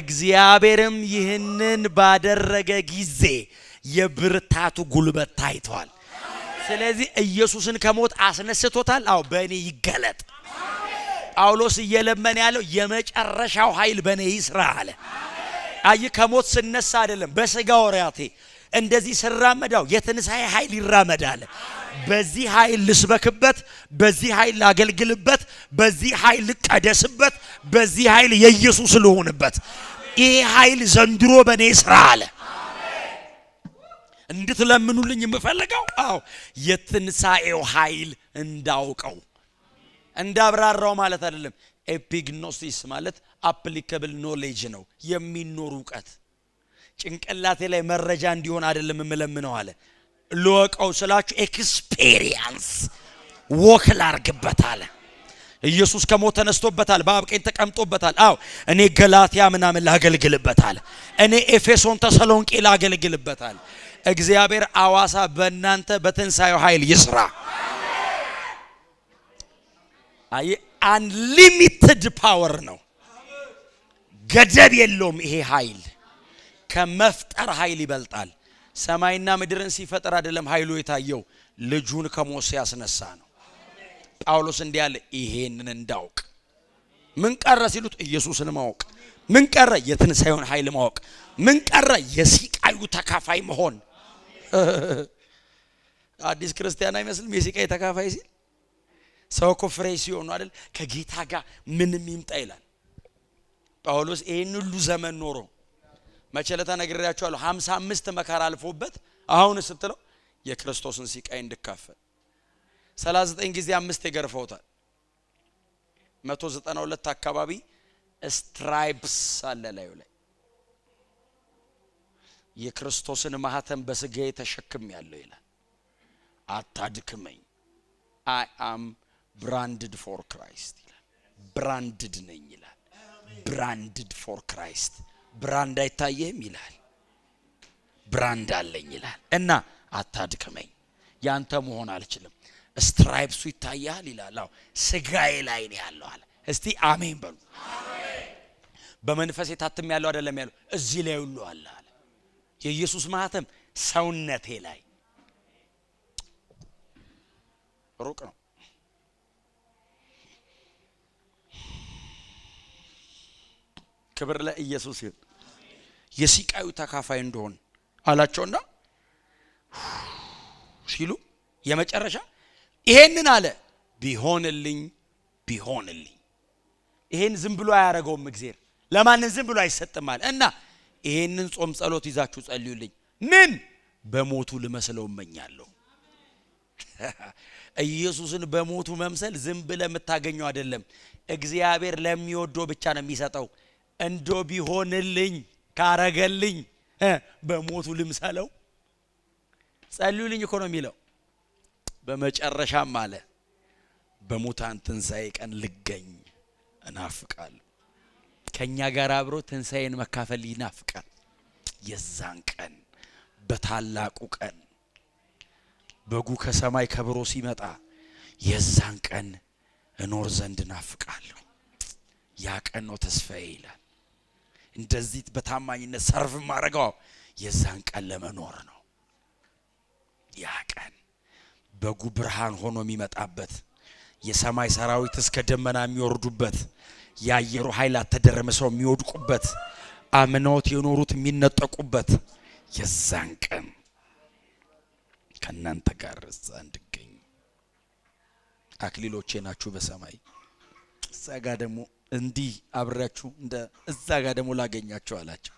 እግዚአብሔርም ይህንን ባደረገ ጊዜ የብርታቱ ጉልበት ታይቷል። ስለዚህ ኢየሱስን ከሞት አስነስቶታል። አዎ በእኔ ይገለጥ። ጳውሎስ እየለመነ ያለው የመጨረሻው ኃይል በእኔ ይስራ አለ። አይ ከሞት ስነሳ አይደለም፣ በስጋ ወራቴ እንደዚህ ስራመዳው የትንሳኤ ኃይል ይራመዳል። በዚህ ኃይል ልስበክበት፣ በዚህ ኃይል ላገልግልበት፣ በዚህ ኃይል ልቀደስበት፣ በዚህ ኃይል የኢየሱስ ልሆንበት። ይሄ ኃይል ዘንድሮ በእኔ ይስራ አለ። እንድትለምኑልኝ የምፈልገው አዎ የትንሳኤው ኃይል እንዳውቀው እንዳብራራው ማለት አይደለም። epignosis ማለት applicable knowledge ነው፣ የሚኖር እውቀት። ጭንቅላቴ ላይ መረጃ እንዲሆን አይደለም የምለምነው አለ። ልወቀው ስላችሁ experience walk ላርግበት አለ። ኢየሱስ ከሞት ተነስቶበታል፣ በአብ ቀኝ ተቀምጦበታል። አዎ እኔ ገላትያ ምናምን ላገልግልበት አለ። እኔ ኤፌሶን ተሰሎንቄ ላገልግልበት አለ። እግዚአብሔር አዋሳ በእናንተ በትንሳኤው ኃይል ይስራ። አይ unlimited power ነው፣ ገደብ የለውም። ይሄ ኃይል ከመፍጠር ኃይል ይበልጣል። ሰማይና ምድርን ሲፈጥር አይደለም ኃይሉ የታየው፣ ልጁን ከሞት ሲያስነሳ ነው። ጳውሎስ እንዲህ አለ፣ ይሄንን እንዳውቅ። ምን ቀረ ሲሉት ኢየሱስን ማወቅ። ምን ቀረ? የትንሳኤውን ኃይል ማወቅ። ምን ቀረ? የሲቃዩ ተካፋይ መሆን። አዲስ ክርስቲያን አይመስልም የሲቃይ ተካፋይ ሲል። ሰው እኮ ፍሬ ሲሆን ነው አይደል ከጌታ ጋር ምንም ይምጣ ይላል። ጳውሎስ ይሄን ሁሉ ዘመን ኖሮ መቼ ለታ ነግሬያችኋለሁ፣ 55 መከራ አልፎበት አሁን ስትለው የክርስቶስን ሲቃይ እንድካፈል 39 ጊዜ 5 የገርፈውታል። 192 አካባቢ stripes አለ ላዩ ላይ። የክርስቶስን ማህተም በስጋዬ ተሸክሜያለሁ ይላል። አታድክመኝ፣ I am branded for Christ ይላል። Branded ነኝ ይላል። Branded for Christ። Brand አይታየህም ይላል። Brand አለኝ ይላል። እና አታድክመኝ፣ ያንተ መሆን አልችልም። Stripes ኡ ይታያል ይላል። አዎ ስጋዬ ላይ ነው ያለው አለ። እስቲ አሜን በሉ። በመንፈሴ ታትም ያለው አይደለም ያለው፣ እዚህ ላይ ሁሉ አለ አለ። የኢየሱስ ማህተም ሰውነቴ ላይ። ሩቅ ነው። ክብር ለኢየሱስ ይሁን። የሲቃዩ ተካፋይ እንደሆን አላቸውና ሲሉ የመጨረሻ ይሄንን አለ፣ ቢሆንልኝ ቢሆንልኝ። ይሄን ዝም ብሎ አያረገውም እግዚአብሔር፣ ለማንም ዝም ብሎ አይሰጥም አለ። እና ይሄንን ጾም ጸሎት ይዛችሁ ጸልዩልኝ። ምን በሞቱ ልመስለው እመኛለሁ። ኢየሱስን በሞቱ መምሰል ዝም ብለህ የምታገኘው አይደለም። እግዚአብሔር ለሚወደው ብቻ ነው የሚሰጠው። እንዶ ቢሆንልኝ ካረገልኝ በሞቱ ልምሰለው። ጸልዩልኝ እኮ ነው የሚለው። በመጨረሻም አለ በሙታን ትንሣኤ ቀን ልገኝ እናፍቃለሁ። ከኛ ጋር አብሮ ትንሣኤን መካፈል ይናፍቃል። የዛን ቀን በታላቁ ቀን በጉ ከሰማይ ከብሮ ሲመጣ የዛን ቀን እኖር ዘንድ እናፍቃለሁ። ያ ቀን ነው ተስፋዬ ይላል። እንደዚህ በታማኝነት serve ማድረገው የዛን ቀን ለመኖር ነው። ያ ቀን በጉ ብርሃን ሆኖ የሚመጣበት፣ የሰማይ ሰራዊት እስከ ደመና የሚወርዱበት፣ የአየሩ ኃይላት ተደረምሰው የሚወድቁበት፣ አምነውት የኖሩት የሚነጠቁበት የዛን ቀን ከእናንተ ጋር እዛ እንድገኝ፣ አክሊሎቼ ናችሁ በሰማይ፣ እዛ ጋ ደግሞ እንዲህ አብሬያችሁ እንደ እዛ ጋ ደግሞ ላገኛችሁ አላቸው።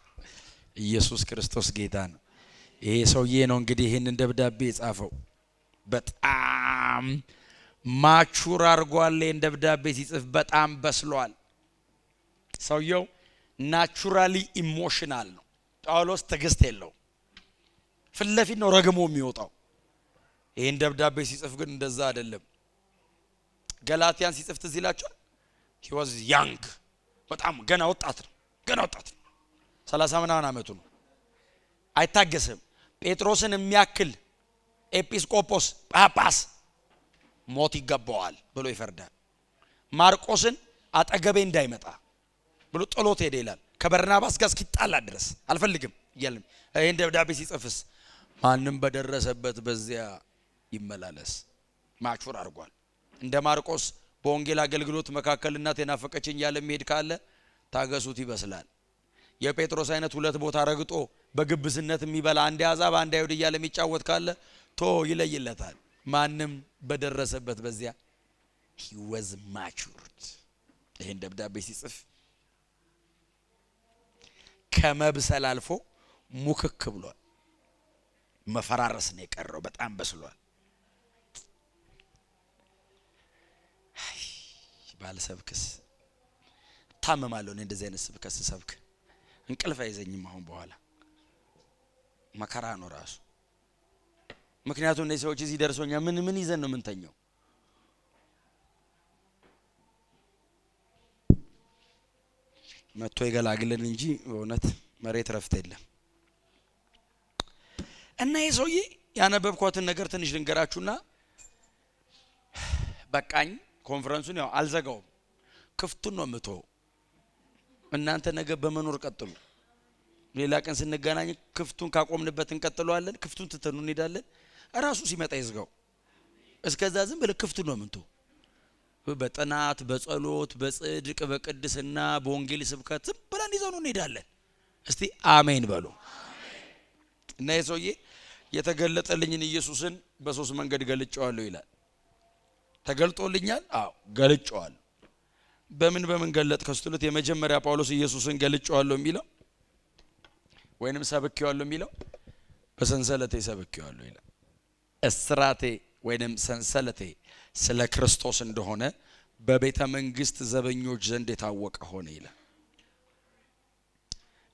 ኢየሱስ ክርስቶስ ጌታ ነው። ይሄ ሰውዬ ነው እንግዲህ ይህንን ደብዳቤ የጻፈው። በጣም mature አድርጓል። ይህን ደብዳቤ ሲጽፍ በጣም በስሏል። ሰውየው naturally emotional ነው። ጳውሎስ ትዕግስት የለውም። ፊት ለፊት ነው ረግሞ የሚወጣው። ይህን ደብዳቤ ሲጽፍ ግን እንደዛ አይደለም። ገላትያን ሲጽፍ ትዝ ይላችኋል። He was young፣ በጣም ገና ወጣት ነው። ገና ወጣት ነው። 30 ምናምን ዓመቱ ነው። አይታገስም። ጴጥሮስን የሚያክል ኤጲስቆጶስ ጳጳስ ሞት ይገባዋል ብሎ ይፈርዳል። ማርቆስን አጠገቤ እንዳይመጣ ብሎ ጥሎት ሄደ ይላል። ከበርናባስ ጋር እስኪጣላ ድረስ አልፈልግም እያለ። ይህን ደብዳቤ ሲጽፍስ ማንም በደረሰበት በዚያ ይመላለስ። Mature አድርጓል። እንደ ማርቆስ በወንጌል አገልግሎት መካከል እናቴ ናፈቀችኝ እያለ የሚሄድ ካለ ታገሱት፣ ይበስላል። የጴጥሮስ አይነት ሁለት ቦታ ረግጦ በግብዝነት የሚበላ፣ አንድ አሕዛብ አንድ አይሁድ እያለ የሚጫወት ካለ ቶ ይለይለታል። ማንም በደረሰበት በዚያ። He was matured። ይህን ደብዳቤ ሲጽፍ ከመብሰል አልፎ ሙክክ ብሏል። መፈራረስ ነው የቀረው። በጣም በስሏል። ባልሰብክስ ታመማለሁ። እኔ እንደዚህ አይነት ስብከት ስሰብክ እንቅልፍ አይዘኝም። አሁን በኋላ መከራ ነው ራሱ። ምክንያቱም እነዚህ ሰዎች እዚህ ደርሶኛ ምን ምን ይዘን ነው የምንተኛው? መጥቶ ይገላግልን እንጂ በእውነት መሬት ረፍት የለም። እና ይህ ሰውዬ ያነበብኳትን ነገር ትንሽ ልንገራችሁና በቃኝ። ኮንፈረንሱን ያው አልዘጋውም፣ ክፍቱን ነው የምትወው። እናንተ ነገ በመኖር ቀጥሉ። ሌላ ቀን ስንገናኝ ክፍቱን ካቆምንበት እንቀጥለዋለን። ክፍቱን ትተኑ እንሄዳለን። እራሱ ሲመጣ ይዝጋው። እስከዛ ዝም ብለህ ክፍቱን ነው የምንተው። በጥናት፣ በጸሎት፣ በጽድቅ፣ በቅድስና፣ በወንጌል ስብከት ዝም ብለን ይዘኑ እንሄዳለን። እስቲ አሜን በሉ። እና ይህ ሰውዬ የተገለጠልኝን ኢየሱስን በሶስት መንገድ ገልጨዋለሁ ይላል። ተገልጦልኛል? አዎ ገልጨዋለሁ። በምን በምን ገለጥከው ስትሉት የመጀመሪያ ጳውሎስ ኢየሱስን ገልጨዋለሁ የሚለው ወይንም ሰብኬዋለሁ የሚለው በሰንሰለቴ ሰብኬዋለሁ ይላል። እስራቴ ወይንም ሰንሰለቴ ስለ ክርስቶስ እንደሆነ በቤተ መንግስት ዘበኞች ዘንድ የታወቀ ሆነ ይላል።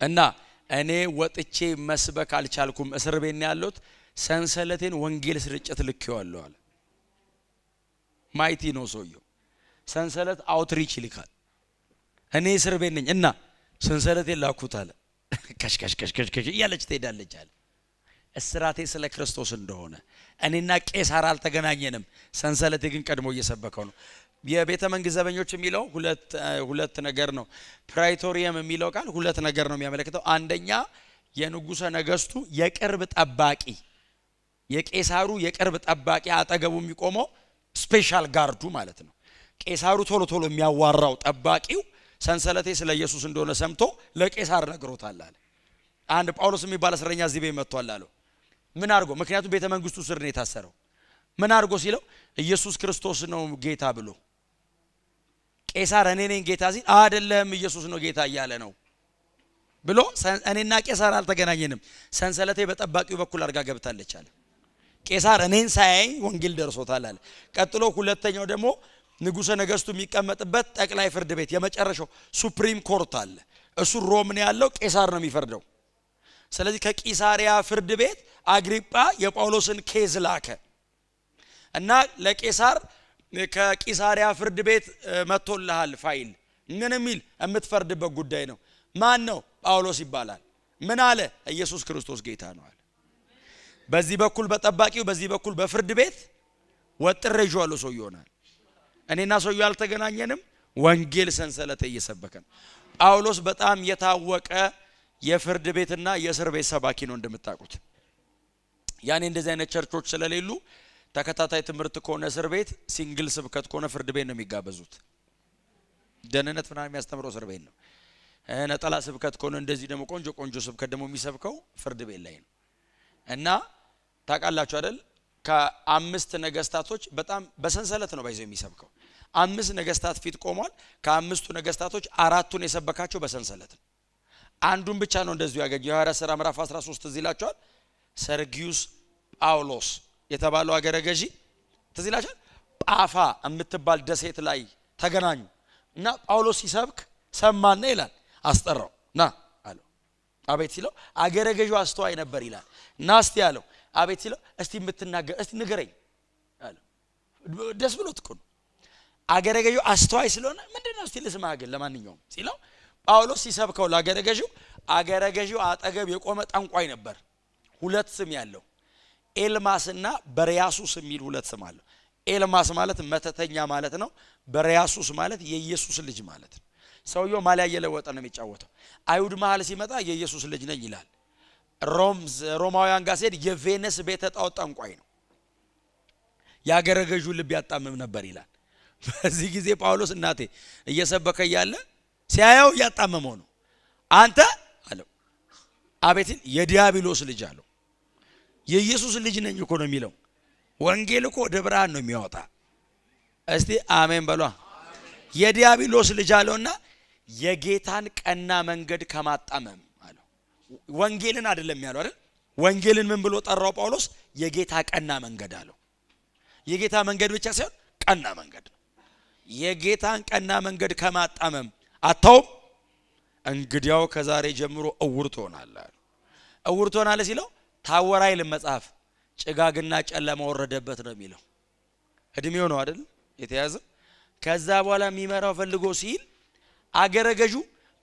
እና እኔ ወጥቼ መስበክ አልቻልኩም፣ እስር ቤት ነው ያለሁት፣ ሰንሰለቴን ወንጌል ስርጭት ልኬዋለሁ አለ። Mighty ነው ሰውየው። ሰንሰለት outreach ይልካል። እኔ እስር ቤት ነኝ እና ሰንሰለቴን ላኩት አለ። ከሽ ከሽ ከሽ ከሽ ከሽ እያለች ትሄዳለች አለ። እስራቴ ስለ ክርስቶስ እንደሆነ እኔና ቄሳር አልተገናኘንም፣ ሰንሰለቴ ግን ቀድሞ እየሰበከው ነው። የቤተ መንግስት ዘበኞች የሚለው ሁለት ነገር ነው። Praetorium የሚለው ቃል ሁለት ነገር ነው የሚያመለክተው። አንደኛ የንጉሰ ነገስቱ የቅርብ ጠባቂ፣ የቄሳሩ የቅርብ ጠባቂ፣ አጠገቡ የሚቆመው special guard ኡ ማለት ነው። ቄሳሩ ቶሎ ቶሎ የሚያዋራው ጠባቂው ሰንሰለቴ ስለ ኢየሱስ እንደሆነ ሰምቶ ለቄሳር ነግሮታል አለ። አንድ ጳውሎስ የሚባል እስረኛ እዚህ ቤት መጥቷል አለው። ምን አድርጎ? ምክንያቱም ቤተ መንግስቱ ስር ነው የታሰረው። ምን አድርጎ ሲለው ኢየሱስ ክርስቶስ ነው ጌታ ብሎ፣ ቄሳር እኔ ነኝ ጌታ ሲል አይደለም ኢየሱስ ነው ጌታ እያለ ነው ብሎ፣ እኔና ቄሳር አልተገናኘንም፣ ሰንሰለቴ በጠባቂው በኩል አድርጋ ገብታለች አለ። ቄሳር እኔን ሳያየኝ ወንጌል ደርሶታል አለ። ቀጥሎ ሁለተኛው ደግሞ ንጉሰ ነገስቱ የሚቀመጥበት ጠቅላይ ፍርድ ቤት የመጨረሻው supreme court አለ። እሱ ሮም ነው ያለው፣ ቄሳር ነው የሚፈርደው። ስለዚህ ከቂሳሪያ ፍርድ ቤት አግሪጳ የጳውሎስን case ላከ እና ለቄሳር ከቂሳሪያ ፍርድ ቤት መጥቶልሃል ፋይል፣ ምን የሚል የምትፈርድበት ጉዳይ ነው። ማን ነው? ጳውሎስ ይባላል። ምን አለ? ኢየሱስ ክርስቶስ ጌታ ነው አለ። በዚህ በኩል በጠባቂው፣ በዚህ በኩል በፍርድ ቤት ወጥሬ ይዤዋለሁ። ሰው ይሆናል። እኔና ሰውየው አልተገናኘንም። ወንጌል ሰንሰለት እየሰበከ ነው። ጳውሎስ በጣም የታወቀ የፍርድ ቤትና የእስር ቤት ሰባኪ ነው እንደምታውቁት። ያኔ እንደዚህ አይነት ቸርቾች ስለሌሉ ተከታታይ ትምህርት ከሆነ እስር ቤት፣ single ስብከት ከሆነ ፍርድ ቤት ነው የሚጋበዙት። ደህንነት ምናምን የሚያስተምረው እስር ቤት ነው። ነጠላ ስብከት ከሆነ እንደዚህ ደግሞ ቆንጆ ቆንጆ ስብከት ደግሞ የሚሰብከው ፍርድ ቤት ላይ ነው። እና ታውቃላችሁ አይደል? ከአምስት ነገስታቶች በጣም በሰንሰለት ነው ባይዘው የሚሰብከው። አምስት ነገስታት ፊት ቆሟል። ከአምስቱ ነገስታቶች አራቱን የሰበካቸው በሰንሰለት ነው። አንዱን ብቻ ነው እንደዚሁ ያገኘው። የሐዋርያት ሥራ ምዕራፍ 13 ትዝ ይላችኋል። ሰርጊዩስ ጳውሎስ የተባለው አገረ ገዢ ትዝ ይላችኋል። ጳፋ የምትባል ደሴት ላይ ተገናኙ እና ጳውሎስ ሲሰብክ ሰማና ይላል። አስጠራው፣ ና አለው። አቤት ሲለው አገረ ገዢው አስተዋይ ነበር ይላል። ና እስቲ አለው። አቤት ሲለው እስቲ የምትናገር እስቲ ንገረኝ አለው። ደስ ብሎት እኮ ነው። አገረ ገዢው አስተዋይ ስለሆነ ምንድነው እስቲ ልስማህ ግን ለማንኛውም ሲለው ጳውሎስ ሲሰብከው ለአገረ ገዢው፣ አገረ ገዢው አጠገብ የቆመ ጠንቋይ ነበር። ሁለት ስም ያለው ኤልማስና በርያሱስ የሚል ሁለት ስም አለው። ኤልማስ ማለት መተተኛ ማለት ነው። በርያሱስ ማለት የኢየሱስ ልጅ ማለት ነው። ሰውየው ማሊያ እየለወጠ ነው የሚጫወተው። አይሁድ መሀል ሲመጣ የኢየሱስ ልጅ ነኝ ይላል። ሮማውያን ጋር ሲሄድ የቬነስ ቤተ ጣዖት ጠንቋይ ነው። የአገረ ገዢው ልብ ያጣምም ነበር ይላል። በዚህ ጊዜ ጳውሎስ እናቴ እየሰበከ እያለ ሲያየው እያጣመመው ነው። አንተ አለው። አቤት። የዲያብሎስ ልጅ አለው። የኢየሱስ ልጅ ነኝ እኮ ነው የሚለው። ወንጌል እኮ ወደ ብርሃን ነው የሚያወጣ። እስቲ አሜን በሏ። የዲያብሎስ ልጅ አለውና የጌታን ቀና መንገድ ከማጣመም አለው። ወንጌልን አይደለም ያለው አይደል? ወንጌልን ምን ብሎ ጠራው ጳውሎስ? የጌታ ቀና መንገድ አለው። የጌታ መንገድ ብቻ ሳይሆን ቀና መንገድ ነው። የጌታን ቀና መንገድ ከማጣመም አታውም፣ እንግዲያው ከዛሬ ጀምሮ እውር ትሆናለህ አለው። እውር ትሆናለህ ሲለው ታወራ አይልም መጽሐፍ፣ ጭጋግና ጨለማ ወረደበት ነው የሚለው። እድሜው ነው አይደል የተያዘ። ከዛ በኋላ የሚመራው ፈልጎ ሲል አገረ ገዡ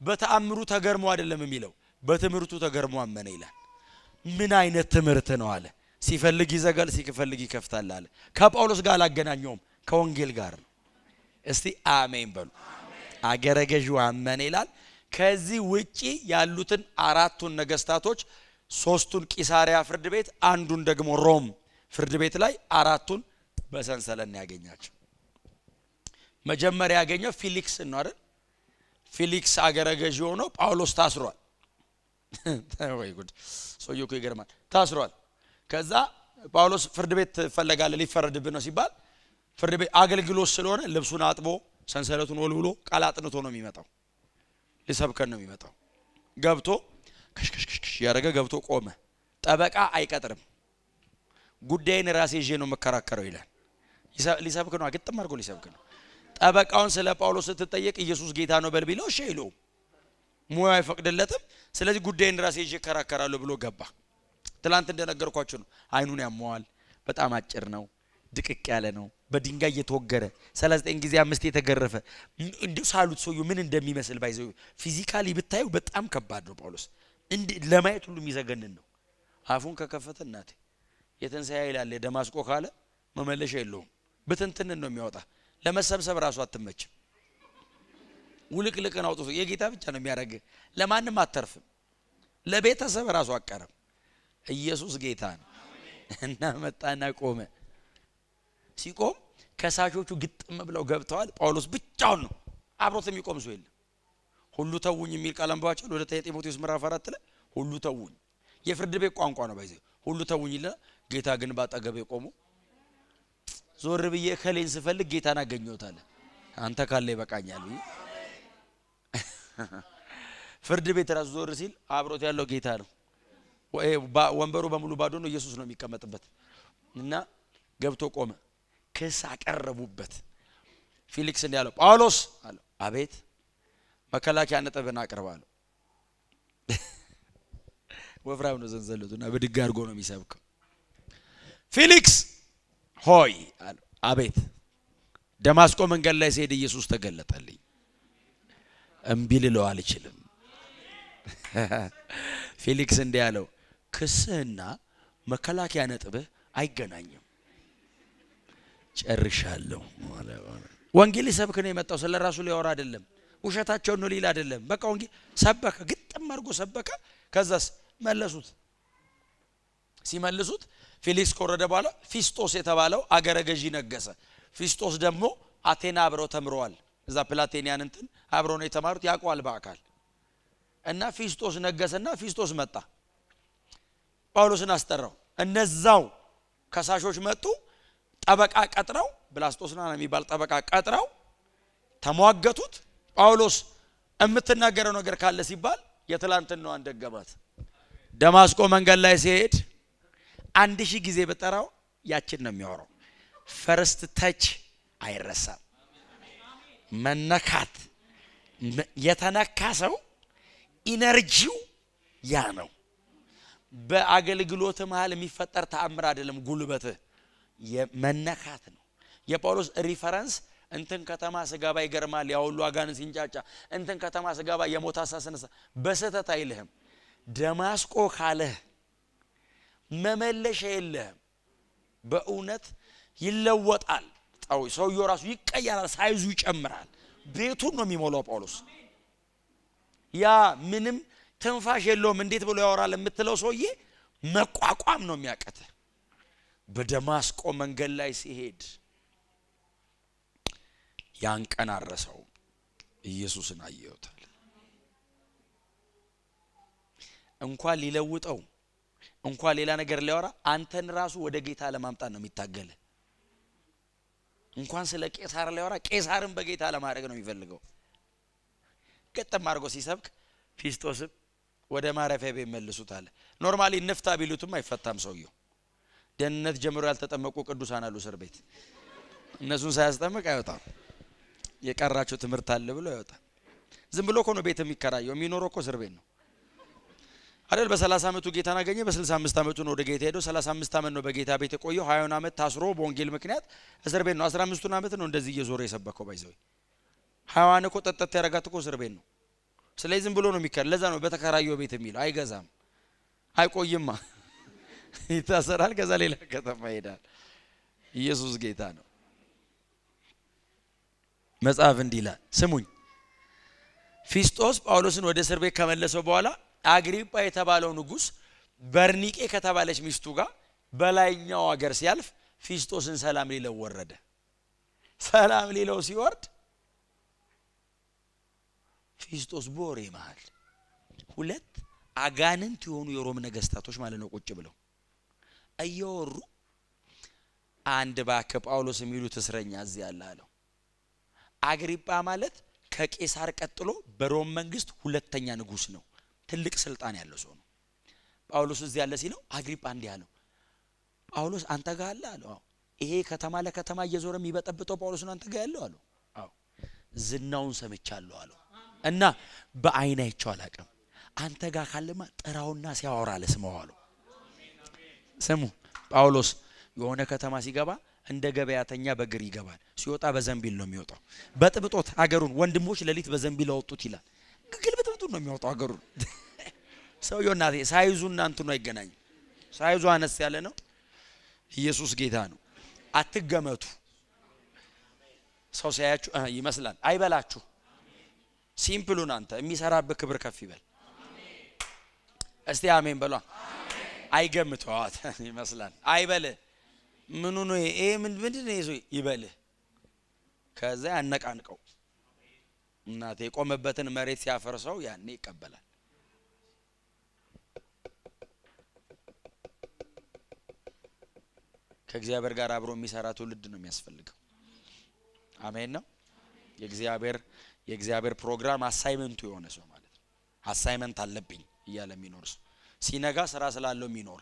በተአምሩ ተገርሞ አይደለም የሚለው፣ በትምህርቱ ተገርሞ አመነ ይላል። ምን አይነት ትምህርት ነው አለ። ሲፈልግ ይዘጋል፣ ሲፈልግ ይከፍታል አለ። ከጳውሎስ ጋር አላገናኘውም፣ ከወንጌል ጋር ነው። እስቲ አሜን በሉ። አገረ ገዡ አመነ ይላል። ከዚህ ውጪ ያሉትን አራቱን ነገስታቶች፣ ሶስቱን ቂሳሪያ ፍርድ ቤት፣ አንዱን ደግሞ ሮም ፍርድ ቤት ላይ አራቱን በሰንሰለት ነው ያገኛቸው። መጀመሪያ ያገኘው ፊሊክስ ነው አይደል? ፊሊክስ አገረ ገዢ ሆኖ ጳውሎስ ታስሯል። ወይ ጉድ! ሰውዬው እኮ ይገርማል። ታስሯል። ከዛ ጳውሎስ ፍርድ ቤት ትፈለጋለህ፣ ሊፈረድብህ ነው ሲባል ፍርድ ቤት አገልግሎት ስለሆነ ልብሱን አጥቦ ሰንሰለቱን ወልውሎ ቃል አጥንቶ ነው የሚመጣው። ሊሰብከን ነው የሚመጣው። ገብቶ ከሽከሽከሽ ያደረገ ገብቶ ቆመ። ጠበቃ አይቀጥርም። ጉዳይን ራሴ ይዤ ነው የምከራከረው ይላል። ሊሰብክ ነው፣ ግጥም አድርጎ ሊሰብክ ነው። ጠበቃውን ስለ ጳውሎስ ስትጠየቅ ኢየሱስ ጌታ ነው በል ቢለው እሺ አይለውም። ሙያው አይፈቅድለትም። ስለዚህ ጉዳይን ራሴ ይዤ እከራከራለሁ ብሎ ገባ። ትላንት እንደነገርኳችሁ ነው። አይኑን ያመዋል። በጣም አጭር ነው። ድቅቅ ያለ ነው። በድንጋይ እየተወገረ 39 ጊዜ አምስት የተገረፈ እንዲሁ ሳሉት ሰውዬው ምን እንደሚመስል ባይዘው physically ብታዩ በጣም ከባድ ነው። ጳውሎስ እንዲህ ለማየት ሁሉ የሚዘገንን ነው። አፉን ከከፈተ እናቴ የትንሣኤ ኃይል አለ። ደማስቆ ካለ መመለሻ የለውም። ብትንትንን ነው የሚያወጣ። ለመሰብሰብ ራሱ አትመችም። ውልቅልቅን አውጥቶ የጌታ ብቻ ነው የሚያደርግ። ለማንም አተርፍም። ለቤተሰብ ራሱ አቀረም። ኢየሱስ ጌታ ነው። እና መጣና ቆመ። ሲቆም ከሳሾቹ ግጥም ብለው ገብተዋል። ጳውሎስ ብቻውን ነው፣ አብሮት የሚቆም ሰው የለም። ሁሉ ተውኝ የሚል ቃል አንብባችኋል። ወደ ጢሞቴዎስ ምዕራፍ 4 ላይ ሁሉ ተውኝ፣ የፍርድ ቤት ቋንቋ ነው። ባይዘ ሁሉ ተውኝ ይላል። ጌታ ግን ባጠገቤ ቆሞ ዞር ብዬ ከሌን ስፈልግ ጌታን አገኘሁት አለ። አንተ ካለ ይበቃኛል ብዬ ፍርድ ቤት ራሱ ዞር ሲል አብሮት ያለው ጌታ ነው። ወንበሩ በሙሉ ባዶ ነው። ኢየሱስ ነው የሚቀመጥበት። እና ገብቶ ቆመ። ክስ አቀረቡበት። ፊሊክስ እንዲህ አለው፣ ጳውሎስ አለው። አቤት። መከላከያ ነጥብን አቅርብ አለው። ወፍራም ነው ሰንሰለቱ እና ብድግ አድርጎ ነው የሚሰብከው። ፊሊክስ ሆይ አለው። አቤት። ደማስቆ መንገድ ላይ ሲሄድ ኢየሱስ ተገለጠልኝ። እምቢ ልለው አልችልም። ፊሊክስ እንዲህ አለው፣ ክስህና መከላከያ ነጥብህ አይገናኝም። ጨርሻለሁ። ወንጌል ሊሰብክ ነው የመጣው። ስለ ራሱ ሊያወራ አይደለም። ውሸታቸውን ነው ሊል አይደለም። በቃ ወንጌል ሰበከ፣ ግጥም አድርጎ ሰበከ። ከዛስ መለሱት። ሲመልሱት ፊሊክስ ከወረደ በኋላ ፊስጦስ የተባለው አገረ ገዢ ነገሰ። ፊስጦስ ደግሞ አቴና አብረው ተምረዋል። እዛ ፕላቴኒያን እንትን አብረው ነው የተማሩት፣ ያውቀዋል በአካል። እና ፊስጦስ ነገሰና ፊስጦስ መጣ፣ ጳውሎስን አስጠራው። እነዛው ከሳሾች መጡ። ጠበቃ ቀጥረው፣ ብላስጦስና የሚባል ጠበቃ ቀጥረው ተሟገቱት። ጳውሎስ የምትናገረው ነገር ካለ ሲባል የትላንትናዋን ደገማት። ደማስቆ መንገድ ላይ ሲሄድ 1000 ጊዜ በጠራው ያችን ነው የሚያወራው። First touch አይረሳም። መነካት፣ የተነካ ሰው energy ው ያ ነው። በአገልግሎት መሃል የሚፈጠር ተአምር አይደለም፣ ጉልበትህ መነካት ነው። የጳውሎስ reference እንትን ከተማ ስገባ ይገርማል፣ ያ ሁሉ አጋንንት ሲንጫጫ፣ እንትን ከተማ ስገባ የሞት ሐሳብ ስነሳ፣ በስህተት አይልህም። ደማስቆ ካለህ መመለሻ የለህም። በእውነት ይለወጣል። ሰውየው ራሱ ይቀየራል፣ size ኡ ይጨምራል። ቤቱን ነው የሚሞላው ጳውሎስ። ያ ምንም ትንፋሽ የለውም እንዴት ብሎ ያወራል የምትለው ሰውዬ መቋቋም ነው የሚያቀትህ። በደማስቆ መንገድ ላይ ሲሄድ ያን ቀን አረሰው፣ ኢየሱስን አየሁታል። እንኳን ሊለውጠው እንኳን ሌላ ነገር ሊያወራ አንተን ራሱ ወደ ጌታ ለማምጣት ነው የሚታገል። እንኳን ስለ ቄሳር ሊያወራ ቄሳርን በጌታ ለማድረግ ነው የሚፈልገው። ገጠም አድርጎ ሲሰብክ ፊስጦስም ወደ ማረፊያ ቤት መልሱታል። Normally እንፍታ ቢሉትም አይፈታም ሰውየው። ደህንነት ጀምሮ ያልተጠመቁ ቅዱሳን አሉ እስር ቤት። እነሱን ሳያስጠምቅ አይወጣም። የቀራቸው ትምህርት አለ ብሎ አይወጣም። ዝም ብሎ እኮ ነው ቤት የሚከራየው። የሚኖረው እኮ እስር ቤት ነው አይደል? በ30 ዓመቱ ጌታን አገኘ። በ65 ዓመቱ ነው ወደ ጌታ ሄደው። 35 ዓመት ነው በጌታ ቤት የቆየው። 20 ዓመት ታስሮ በወንጌል ምክንያት እስር ቤት ነው። 15ቱን ዓመት ነው እንደዚህ እየዞረ የሰበከው። By the way 20 እኮ ጠጠት ያረጋት እኮ እስር ቤት ነው። ስለዚህ ዝም ብሎ ነው የሚከራ። ለዛ ነው በተከራየው ቤት የሚለው። አይገዛም፣ አይቆይማ፣ ይታሰራል። ከዛ ሌላ ከተማ ይሄዳል። ኢየሱስ ጌታ ነው። መጽሐፍ እንዲህ ይላል፣ ስሙኝ። ፊስጦስ ጳውሎስን ወደ እስር ቤት ከመለሰው በኋላ አግሪጳ የተባለው ንጉስ በርኒቄ ከተባለች ሚስቱ ጋር በላይኛው ሀገር ሲያልፍ ፊስጦስን ሰላም ሊለው ወረደ። ሰላም ሊለው ሲወርድ ፊስጦስ በወሬ መሃል ሁለት አጋንንት የሆኑ የሮም ነገስታቶች ማለት ነው ቁጭ ብለው እያወሩ አንድ እባክህ ጳውሎስ የሚሉት እስረኛ እዚህ ያለ አለው። አግሪጳ ማለት ከቄሳር ቀጥሎ በሮም መንግስት ሁለተኛ ንጉስ ነው። ትልቅ ስልጣን ያለው ሰው ነው። ጳውሎስ እዚህ ያለ ሲለው አግሪጳ እንዲህ አለው፣ ጳውሎስ አንተ ጋር አለ አለው። አዎ። ይሄ ከተማ ለከተማ እየዞረ የሚበጠብጠው ጳውሎስ ነው አንተ ጋር ያለው አለው። አዎ። ዝናውን ሰምቻለሁ አለው እና በአይን አይቼው አላውቅም። አንተ ጋር ካለማ ጥራውና ሲያወራ ልስማው አለው። ስሙ፣ ጳውሎስ የሆነ ከተማ ሲገባ እንደ ገበያተኛ በእግር ይገባል። ሲወጣ በዘንቢል ነው የሚወጣው። በጥብጦት አገሩን ወንድሞች ሌሊት በዘንቢል አወጡት ይላል። ግልብጥብጡን ነው የሚያወጣው አገሩን። ሰውየው እናቴ size ኡ እና እንትኑ አይገናኝም። Size ኡ አነስ ያለ ነው። ኢየሱስ ጌታ ነው። አትገመቱ። ሰው ሲያያችሁ ይመስላል አይበላችሁ። Simple ኡን አንተ የሚሰራብህ ክብር ከፍ ይበል። እስቲ አሜን በሏ። አይገምተዋት ይመስላል አይበል። ምኑ ነው ይሄ? ምንድን ነው ይሄ? ይበልህ። ከዛ ያነቃንቀው እናቴ የቆመበትን መሬት ሲያፈርሰው ያኔ ይቀበላል። ከእግዚአብሔር ጋር አብሮ የሚሰራ ትውልድ ነው የሚያስፈልገው። አሜን ነው። የእግዚአብሔር ፕሮግራም assignment ኡ የሆነ ሰው ማለት ነው። Assignment አለብኝ እያለ የሚኖር ሰው፣ ሲነጋ ስራ ስላለው የሚኖር፣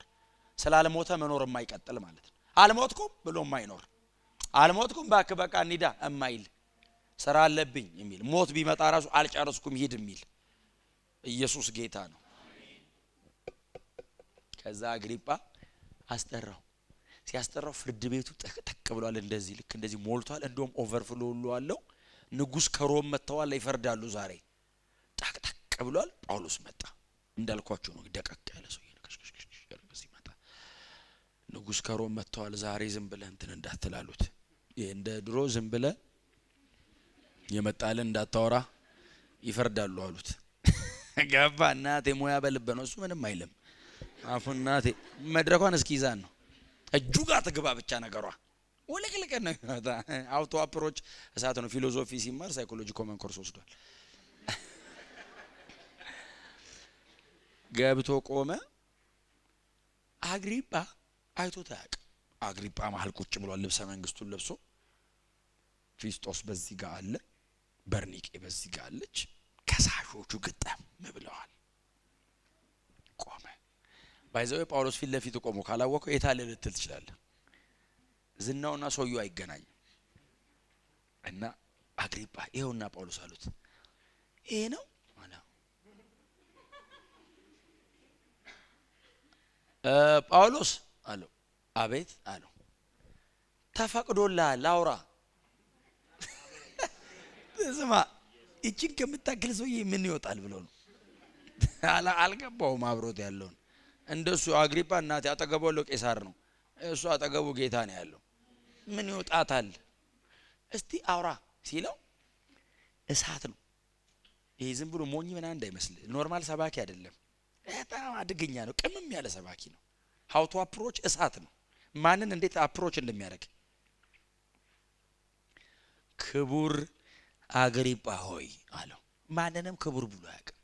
ስላልሞተ መኖር የማይቀጥል ማለት ነው። አልሞትኩም ብሎ የማይኖር፣ አልሞትኩም እባክህ በቃ እንሂዳ የማይል፣ ስራ አለብኝ የሚል፣ ሞት ቢመጣ ራሱ አልጨረስኩም ሂድ የሚል። ኢየሱስ ጌታ ነው። ከዛ አግሪጳ አስጠራው። ሲያስጠራው ፍርድ ቤቱ ጠቅጠቅ ብሏል። እንደዚህ ልክ እንደዚህ ሞልቷል። እንደውም overflow ሁሉ አለው። ንጉስ ከሮም መጥተዋል፣ ይፈርዳሉ ዛሬ። ጠቅጠቅ ብሏል። ጳውሎስ መጣ። እንዳልኳችሁ ነው፣ ደቀቅ ያለ ሰው ሲመጣ ንጉስ ከሮም መጥተዋል ዛሬ፣ ዝም ብለህ እንትን እንዳትላሉት፣ ይሄ እንደ ድሮ ዝም ብለህ የመጣልን እንዳታወራ፣ ይፈርዳሉ አሉት። ገባ። እናቴ ሙያ በልብ ነው። እሱ ምንም አይልም። አፉ እናቴ መድረኳን እስኪ ይዛን ነው፣ እጁ ጋር ትግባ ብቻ፣ ነገሯ ውልቅልቅ ነው የሚወጣ። How to approach እሳት ነው። Philosophy ሲማር psychology common course ወስዷል። ገብቶ ቆመ። አግሪጳ አይቶት አያውቅም። አግሪጳ መሀል ቁጭ ብሏል፣ ልብሰ መንግስቱን ለብሶ። ፊስጦስ በዚህ ጋር አለ፣ በርኒቄ በዚህ ጋር አለች። ከሳሾቹ ግጠም ብለዋል። ቆመ። By the way ጳውሎስ ፊት ለፊት ቆሞ ካላወቀው የታለ ልትል ትችላለህ። ዝናውና ሰውየው አይገናኝም። እና አግሪጳ ይኸውና ጳውሎስ አሉት። ይሄ ነው አለ። ጳውሎስ አለው። አቤት አለው። ተፈቅዶልሃል፣ አውራ። ስማ፣ ይችን ከምታክል ሰውዬ ምን ይወጣል ብሎ ነው። አልገባውም አብሮት ያለውን። እንደሱ አግሪጳ እናቴ አጠገቡ ያለው ቄሳር ነው። እሱ አጠገቡ ጌታ ነው ያለው። ምን ይወጣታል? እስቲ አውራ ሲለው እሳት ነው። ይሄ ዝም ብሎ ሞኝ ምናምን እንዳይመስል፣ normal ሰባኪ አይደለም። በጣም አደገኛ ነው። ቅምም ያለ ሰባኪ ነው። How to approach እሳት ነው። ማንን እንዴት approach እንደሚያደርግ። ክቡር አግሪጳ ሆይ አለው። ማንንም ክቡር ብሎ አያውቅም።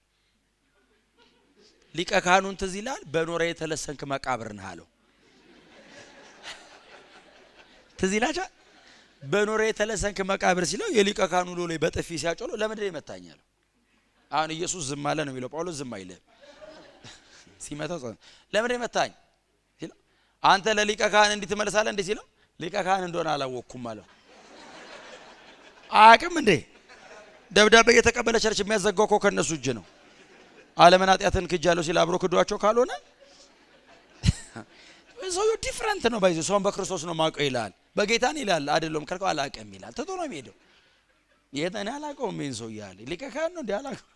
ሊቀ ካህኑን ትዝ ይላል። በኖራ የተለሰንክ መቃብር ነህ አለው። ትዝ ይላችኋል። በኖራ የተለሰንክ መቃብር ሲለው የሊቀ ካህኑ ሎሌ በጥፊ ሲያጮለው ለምንድን ነው የመታኝ አለው። አሁን ኢየሱስ ዝም አለ ነው የሚለው። ጳውሎስ ዝም አይልም። ሲመታው ለምንድን ነው የመታኝ ሲለው አንተ ለሊቀ ካህን እንዲህ ትመልሳለህ እንዴ ሲለው ሊቀ ካህን እንደሆነ አላወቅኩም አለው። አያውቅም እንዴ? ደብዳቤ እየተቀበለ church የሚያዘጋው እኮ ከነሱ እጅ ነው። ዓለምን ኃጢአትን ክጃለሁ ሲል አብሮ ክዷቸው ካልሆነ ሰውየው different ነው። By the way ሰውን በክርስቶስ ነው ማውቀው ይላል። በጌታን ይላል፣ አይደለም ካልከው አላውቅም ይላል። ትቶ ነው የሚሄደው። የት እኔ አላውቀውም ይሄን ሰው እያለ፣ ሊቀ ካህን ነው እንዴ አላውቀውም።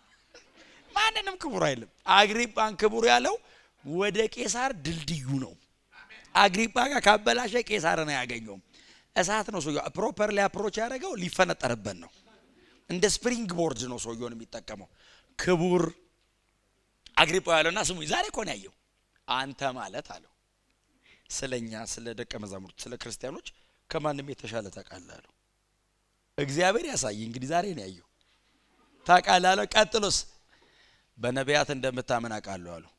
ማንንም ክቡር አይልም። አግሪጳን ክቡር ያለው ወደ ቄሳር ድልድዩ ነው። አግሪጳ ጋር ካበላሸ ቄሳርን አያገኘውም። እሳት ነው ሰውየው። Properly approach ያደረገው ሊፈነጠርበት ነው። እንደ spring board ነው ሰውየውን የሚጠቀመው። ክቡር አግሪጳ ያለውና ስሙኝ፣ ዛሬ እኮ ነው ያየው። አንተ ማለት አለው ስለኛ፣ ስለ ደቀ መዛሙርት፣ ስለ ክርስቲያኖች ከማንም የተሻለ ታውቃለህ አለው። እግዚአብሔር ያሳይ እንግዲህ፣ ዛሬ ነው ያየው። ታውቃለህ አለው። ቀጥሎስ በነቢያት እንደምታምን አውቃለሁ አለው።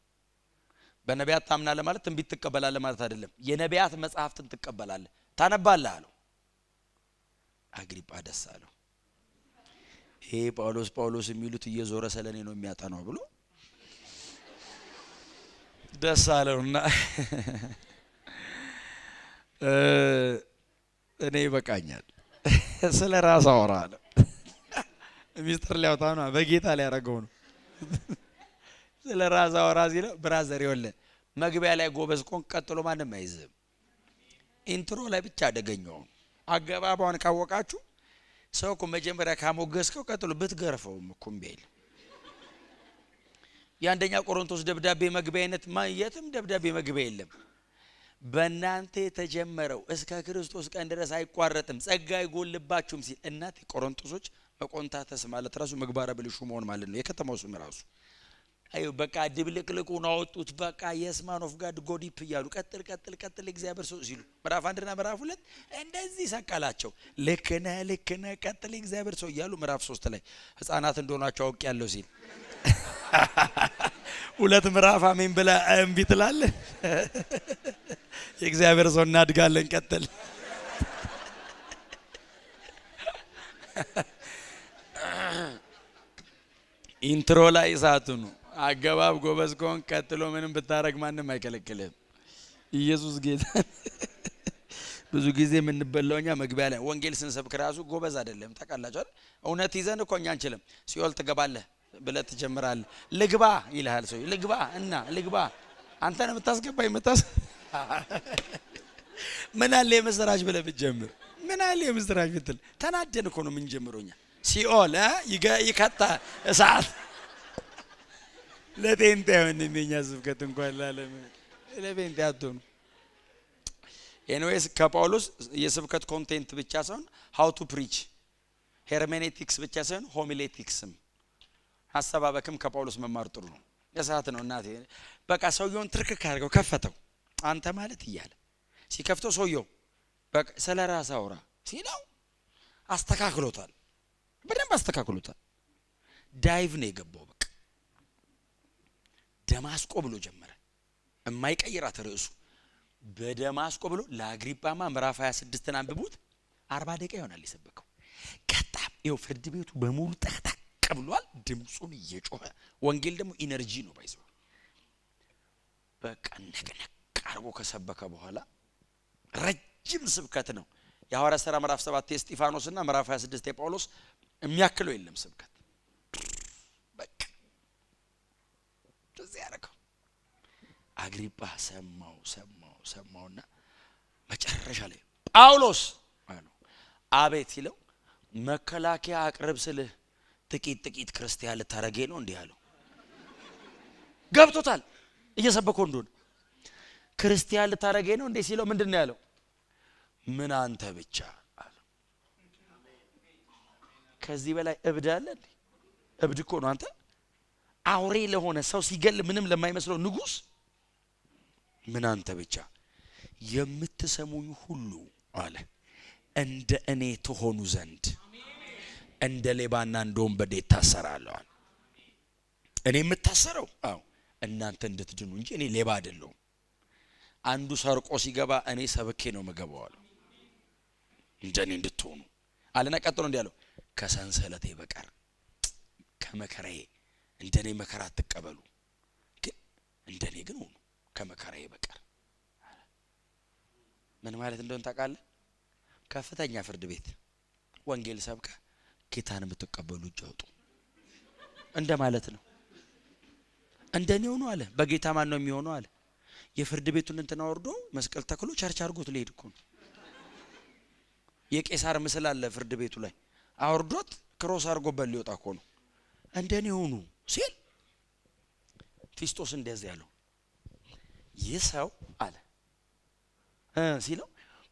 በነቢያት ታምናለህ ማለት ትንቢት ትቀበላለህ ማለት አይደለም። የነቢያት መጽሐፍትን ትቀበላለህ፣ ታነባለህ አለው። አግሪጳ ደስ አለው። ይሄ ጳውሎስ ጳውሎስ የሚሉት እየዞረ ስለኔ ነው የሚያጠናው ብሎ ደስ አለውና እኔ ይበቃኛል፣ ስለ ራስ አወራ አለ። ሚስጥር ሊያወጣ ነው፣ በጌታ ሊያደርገው ነው። ስለ ራስ አወራ ሲለው brother ይኸውልህ፣ መግቢያ ላይ ጎበዝ ከሆንክ ቀጥሎ ማንም አይዝህም። Intro ላይ ብቻ አደገኛው አገባቧን ካወቃችሁ፣ ሰው እኮ መጀመሪያ ካሞገስከው ቀጥሎ ብትገርፈውም እኮ እምቢ አይልም። የአንደኛ ቆሮንቶስ ደብዳቤ መግቢያ አይነት የትም ደብዳቤ መግቢያ የለም። በእናንተ የተጀመረው እስከ ክርስቶስ ቀን ድረስ አይቋረጥም፣ ጸጋ አይጎልባችሁም ሲል፣ እናት ቆሮንቶሶች መቆንታተስ ማለት ራሱ ምግባረ ብልሹ መሆን ማለት ነው። የከተማው ስም ራሱ አዩ በቃ ድብልቅልቁን አወጡት። በቃ yes, man of God, go deep እያሉ ቀጥል ቀጥል ቀጥል እግዚአብሔር ሰው ሲሉ ምዕራፍ 1ና ምዕራፍ 2 እንደዚህ ሰቀላቸው። ልክ ነህ፣ ልክ ነህ፣ ቀጥል እግዚአብሔር ሰው እያሉ ምዕራፍ 3 ላይ ህፃናት እንደሆናቸው አውቅ ያለው ሲል ሁለት ምዕራፍ አሜን ብለህ እምቢ ትላለህ። የእግዚአብሔር ሰው እናድጋለን፣ ቀጥል። Intro ላይ እሳቱ ነው። አገባብ ጎበዝ ከሆንክ ቀጥሎ ምንም ብታረግ ማንም አይከለክልህም። ኢየሱስ ጌታ። ብዙ ጊዜ የምንበላው እኛ መግቢያ ላይ፣ ወንጌል ስንሰብክ ራሱ ጎበዝ አይደለም። ታውቃላችሁ አይደል? እውነት ይዘን እኮ እኛ አንችልም። ሲኦል ትገባለህ ብለህ ትጀምራለህ። ልግባ ይልሃል ሰው። ልግባ እና ልግባ አንተ ነው የምታስገባኝ የምታስ ምን አለ የምስራች ብለህ ብትጀምር፣ ምን አለ የምስራች ብትል፣ ተናደን እኮ ነው የምንጀምረው እኛ። ሲኦል ይከታ እሳት ለጴንጤ አይሆንም የኛ ስብከት እንኳን ላለም ለጴንጤ አትሆኑ። Anyways ከጳውሎስ የስብከት content ብቻ ሳይሆን how to preach፣ hermeneutics ብቻ ሳይሆን homiletics ም አሰባበክም ከጳውሎስ መማር ጥሩ ነው። እሳት ነው እናቴ። በቃ ሰውየውን ትርክክ አድርገው ከፈተው። አንተ ማለት እያለ ሲከፍተው ሰውየው በቃ ስለ ራስ አውራ ሲለው አስተካክሎታል፣ በደንብ አስተካክሎታል። Dive ነው የገባው። በቃ ደማስቆ ብሎ ጀመረ። የማይቀይራት ርዕሱ በደማስቆ ብሎ ለአግሪጳማ ምዕራፍ 26ን አንብቡት። 40 ደቂቃ ይሆናል የሰበከው። ከጣም ይኸው ፍርድ ቤቱ በሙሉ ጠቅጠቅ ብሏል። ድምፁን እየጮኸ፣ ወንጌል ደግሞ energy ነው by the way። በቃ ነቅነቅ አርጎ ከሰበከ በኋላ ረጅም ስብከት ነው። የሐዋርያት ሥራ ምዕራፍ 7 የእስጢፋኖስና ምዕራፍ 26 የጳውሎስ የሚያክለው የለም ስብከት። በቃ እዚህ ያደረገው አግሪጳ ሰማው ሰማው ሰማውና መጨረሻ ላይ ጳውሎስ አለው። አቤት ሲለው መከላከያ አቅርብ ስልህ ጥቂት ጥቂት ክርስቲያን ልታረገኝ ነው እንዲህ አለው። ገብቶታል እየሰበከው እንደሆነ። ክርስቲያን ልታረገኝ ነው እንዴ ሲለው ምንድን ነው ያለው? ምን አንተ ብቻ አለው። ከዚህ በላይ እብድ አለ እንዴ? እብድ እኮ ነው አንተ። አውሬ ለሆነ ሰው ሲገል ምንም ለማይመስለው ንጉስ ምን አንተ ብቻ፣ የምትሰሙኝ ሁሉ አለ እንደ እኔ ትሆኑ ዘንድ እንደ ሌባና እንደ ወንበዴ እታሰራለሁ። እኔ የምታሰረው አዎ እናንተ እንድትድኑ እንጂ እኔ ሌባ አይደለሁም። አንዱ ሰርቆ ሲገባ እኔ ሰብኬ ነው የምገባው አለ። እንደ እኔ እንድትሆኑ አለና ቀጥሎ እንዲህ አለው፣ ከሰንሰለቴ በቀር ከመከራዬ፣ እንደ እኔ መከራ አትቀበሉ፣ ግን እንደ እኔ ግን ሁኑ ከመከራዬ በቀር። ምን ማለት እንደሆነ ታውቃለህ? ከፍተኛ ፍርድ ቤት ወንጌል ሰብከ ጌታን የምትቀበሉ እጅ አውጡ እንደ ማለት ነው። እንደኔ ሆኖ አለ። በጌታ ማን ነው የሚሆነው አለ። የፍርድ ቤቱን እንትን አወርዶ መስቀል ተክሎ church አድርጎት ሊሄድ እኮ ነው። የቄሳር ምስል አለ ፍርድ ቤቱ ላይ፣ አውርዶት cross አድርጎበት ሊወጣ እኮ ነው። እንደኔ ሆኑ ሲል ፊስጦስ እንደዚህ ያለው ይህ ሰው አለ ሲለው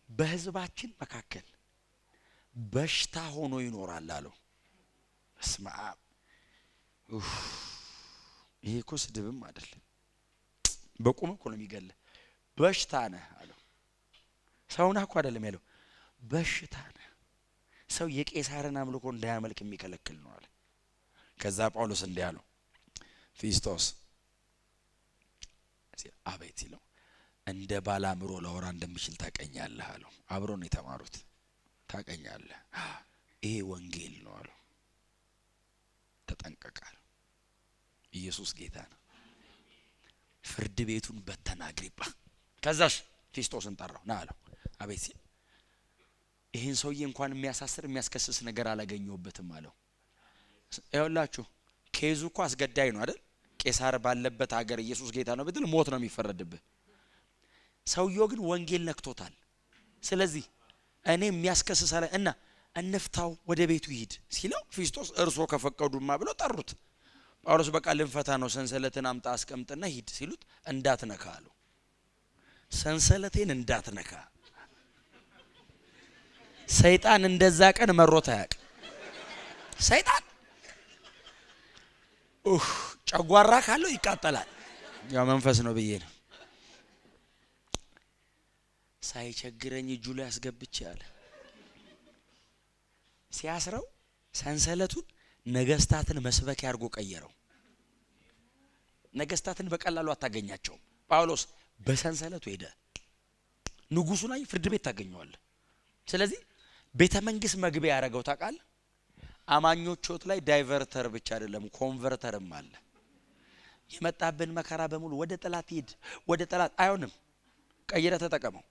በህዝባችን መካከል በሽታ ሆኖ ይኖራል አለው። በስመ አብ፣ ይሄ እኮ ስድብም አይደለም፣ በቁም እኮ ነው የሚገልህ። በሽታ ነህ አለው። ሰውና እኮ አይደለም ያለው፣ በሽታ ነህ። ሰው የቄሳርን አምልኮ እንዳያመልክ የሚከለክል ነው አለ። ከዛ ጳውሎስ እንዲህ አለው፣ ፊስጦስ አቤት ሲለው እንደ ባላምሮ ላወራ እንደምችል ታቀኛለህ አለው። አብሮ ነው የተማሩት። ታቀኛለህ፣ ይሄ ወንጌል ነው አለው። ተጠንቀቅ አለው። ኢየሱስ ጌታ ነው። ፍርድ ቤቱን በተና አግሪጳ። ከዛስ ፊስጦስን ጠራው፣ ና አለው። አቤት ሲል ይህን ሰውዬ እንኳን የሚያሳስር የሚያስከስስ ነገር አላገኘሁበትም አለው። ይኸውላችሁ case ኡ እኮ አስገዳይ ነው አይደል? ቄሳር ባለበት ሀገር ኢየሱስ ጌታ ነው ብትል ሞት ነው የሚፈረድብህ። ሰውየው ግን ወንጌል ነክቶታል። ስለዚህ እኔ የሚያስከስስ አለ እና እንፍታው፣ ወደ ቤቱ ይሂድ ሲለው ፊስጦስ እርሶ ከፈቀዱማ ብሎ ጠሩት። ጳውሎስ በቃ ልንፈታ ነው፣ ሰንሰለትን አምጣ አስቀምጥና ሂድ ሲሉት እንዳትነካ አለው። ሰንሰለቴን እንዳትነካ። ሰይጣን እንደዛ ቀን መሮት አያውቅም። ሰይጣን ኡህ ጨጓራ ካለው ይቃጠላል። ያው መንፈስ ነው ብዬ ነው። ሳይቸግረኝ እጁ ላይ አስገብቼ አለ። ሲያስረው ሰንሰለቱን ነገስታትን መስበኪያ አድርጎ ቀየረው። ነገስታትን በቀላሉ አታገኛቸውም። ጳውሎስ በሰንሰለቱ ሄደ። ንጉሱን አይ ፍርድ ቤት ታገኘዋለህ። ስለዚህ ቤተ መንግስት መግቢያ ያደረገው ታውቃለህ። አማኞች ህይወት ላይ diverter ብቻ አይደለም converter ም አለ። የመጣብን መከራ በሙሉ ወደ ጠላት ሂድ፣ ወደ ጠላት አይሆንም። ቀይረ ተጠቀመው።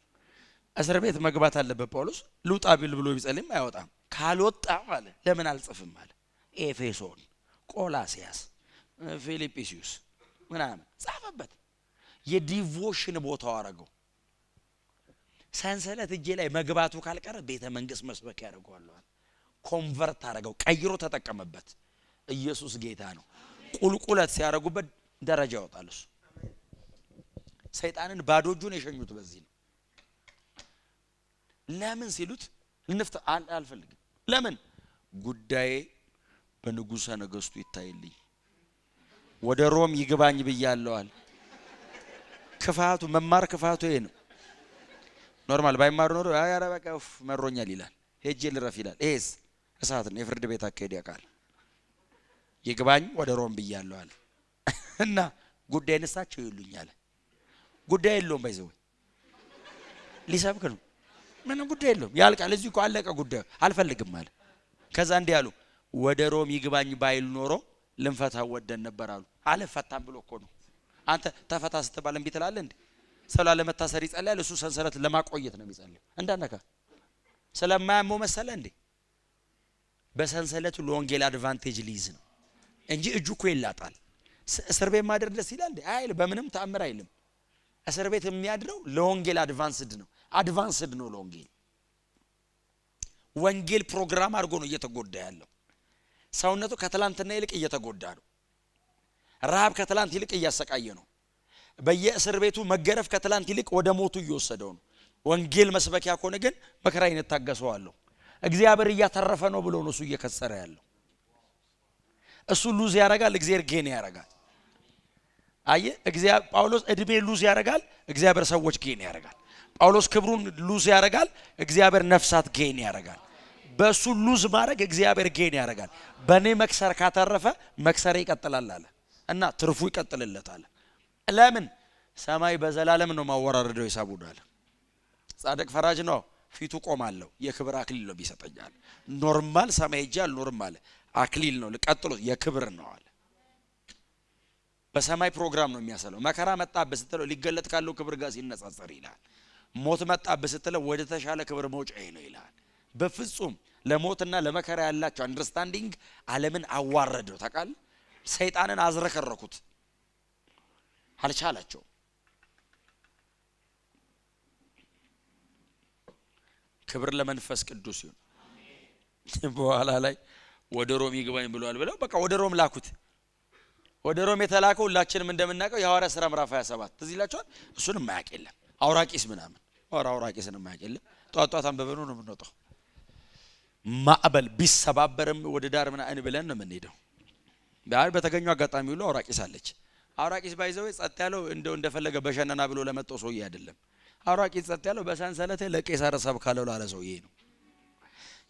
እስር ቤት መግባት አለበት ጳውሎስ። ልውጣ ቢል ብሎ ቢጸልይም አይወጣም። ካልወጣ አለ ለምን አልጽፍም አለ። ኤፌሶን፣ ቆላሲያስ፣ ፊልጵስዩስ ምናምን ጻፈበት። የ devotion ቦታው አረገው። ሰንሰለት እጄ ላይ መግባቱ ካልቀረ ቤተ መንግስት መስበክ ያደርገዋል። convert አረገው፣ ቀይሮ ተጠቀመበት። ኢየሱስ ጌታ ነው። ቁልቁለት ሲያረጉበት ደረጃ ይወጣል እሱ። ሰይጣንን ባዶ እጁን የሸኙት በዚህ ነው። ለምን ሲሉት ልንፍታ አልፈልግም። ለምን? ጉዳዬ በንጉሠ ነገሥቱ ይታይልኝ፣ ወደ ሮም ይግባኝ ብያለዋል። ክፋቱ መማር ክፋቱ ይሄ ነው። normal ባይማሩ ኖሮ አይ በቃ መሮኛል ይላል፣ ሄጄ ልረፍ ይላል። ይሄስ እሳት ነው። የፍርድ ቤት አካሄድ ያውቃል። ይግባኝ ወደ ሮም ብያለዋል እና ጉዳይ እሳቸው ይሉኛል። ጉዳይ የለውም፣ by the way ሊሰብክ ነው። ምንም ጉዳይ የለውም፣ ያልቃል። እዚህ እኮ አለቀ ጉዳዩ፣ አልፈልግም አለ። ከዛ እንዲህ አሉ፣ ወደ ሮም ይግባኝ ባይል ኖሮ ልንፈታ ወደን ነበር አሉ። አልፈታም ብሎ እኮ ነው። አንተ ተፈታ ስትባል እምቢ ትላለህ እንዴ? ሰው ላለመታሰር ይጸልያል፣ እሱ ሰንሰለት ለማቆየት ነው የሚጸልየው። እንዳነካ ስለማያመው መሰለ እንዴ? በሰንሰለቱ ለወንጌል advantage ሊይዝ ነው እንጂ እጁ እኮ ይላጣል። እስር ቤት ማደር ደስ ይላል እንዴ? አይልም፣ በምንም ተአምር አይልም። እስር ቤት የሚያድረው ለወንጌል advanced ነው። advanced ነው ለወንጌል። ወንጌል ፕሮግራም አድርጎ ነው እየተጎዳ ያለው። ሰውነቱ ከትላንትና ይልቅ እየተጎዳ ነው። ረሃብ ከትላንት ይልቅ እያሰቃየ ነው። በየእስር ቤቱ መገረፍ ከትላንት ይልቅ ወደ ሞቱ እየወሰደው ነው። ወንጌል መስበኪያ ከሆነ ግን መከራዬን እታገሰዋለሁ። እግዚአብሔር እያተረፈ ነው ብሎ ነው እሱ እየከሰረ ያለው። እሱ lose ያደርጋል፣ እግዚአብሔር gain ያደርጋል። አየህ፣ እግዚአብሔር ጳውሎስ እድሜ lose ያደርጋል፣ እግዚአብሔር ሰዎች gain ያደርጋል። ጳውሎስ ክብሩን lose ያደርጋል፣ እግዚአብሔር ነፍሳት gain ያደርጋል። በእሱ lose ማድረግ እግዚአብሔር gain ያደርጋል። በእኔ መክሰር ካተረፈ መክሰሬ ይቀጥላል አለ እና ትርፉ ይቀጥልለታል። ለምን? ሰማይ በዘላለም ነው ማወራረደው ሂሳቡን አለ። ጻድቅ ፈራጅ ነው፣ ፊቱ ቆማለሁ፣ የክብር አክሊል ነው ቢሰጠኛል። normal ሰማይ ሄጄ አልኖርም አለ። አክሊል ነው ቀጥሎ የክብር ነው አለ። በሰማይ ፕሮግራም ነው የሚያሰለው። መከራ መጣብህ ስትለው ሊገለጥ ካለው ክብር ጋር ሲነጻጸር ይላል። ሞት መጣብህ ስትለው ወደ ተሻለ ክብር መውጫዬ ነው ይላል። በፍጹም ለሞትና ለመከራ ያላቸው understanding ዓለምን አዋረደው። ታውቃለህ፣ ሰይጣንን አዝረከረኩት፣ አልቻላቸው። ክብር ለመንፈስ ቅዱስ ይሁን። በኋላ ላይ ወደ ሮም ይግባኝ ብሏል ብለው በቃ ወደ ሮም ላኩት። ወደ ሮም የተላከው ሁላችንም እንደምናውቀው የሐዋርያት ሥራ ምዕራፍ 27 ትዝ ይላችኋል። እሱንም ማያውቅ የለም። አውራቂስ ምናምን አውራቂስን ማያውቅ የለም። ጧት ጧት አንብበን ነው የምንወጣው። ማዕበል ቢሰባበርም ወደ ዳር ምናምን ብለን ነው የምንሄደው። በተገኙ አጋጣሚ ሁሉ አውራቂስ አለች። አውራቂስ by the way ጸጥ ያለው እንደው እንደፈለገ በሸነና ብሎ ለመጣው ሰውዬ አይደለም። አውራቂስ ጸጥ ያለው በሰንሰለት ለቄሳር ሰብካለሁ ላለ ሰውዬ ነው።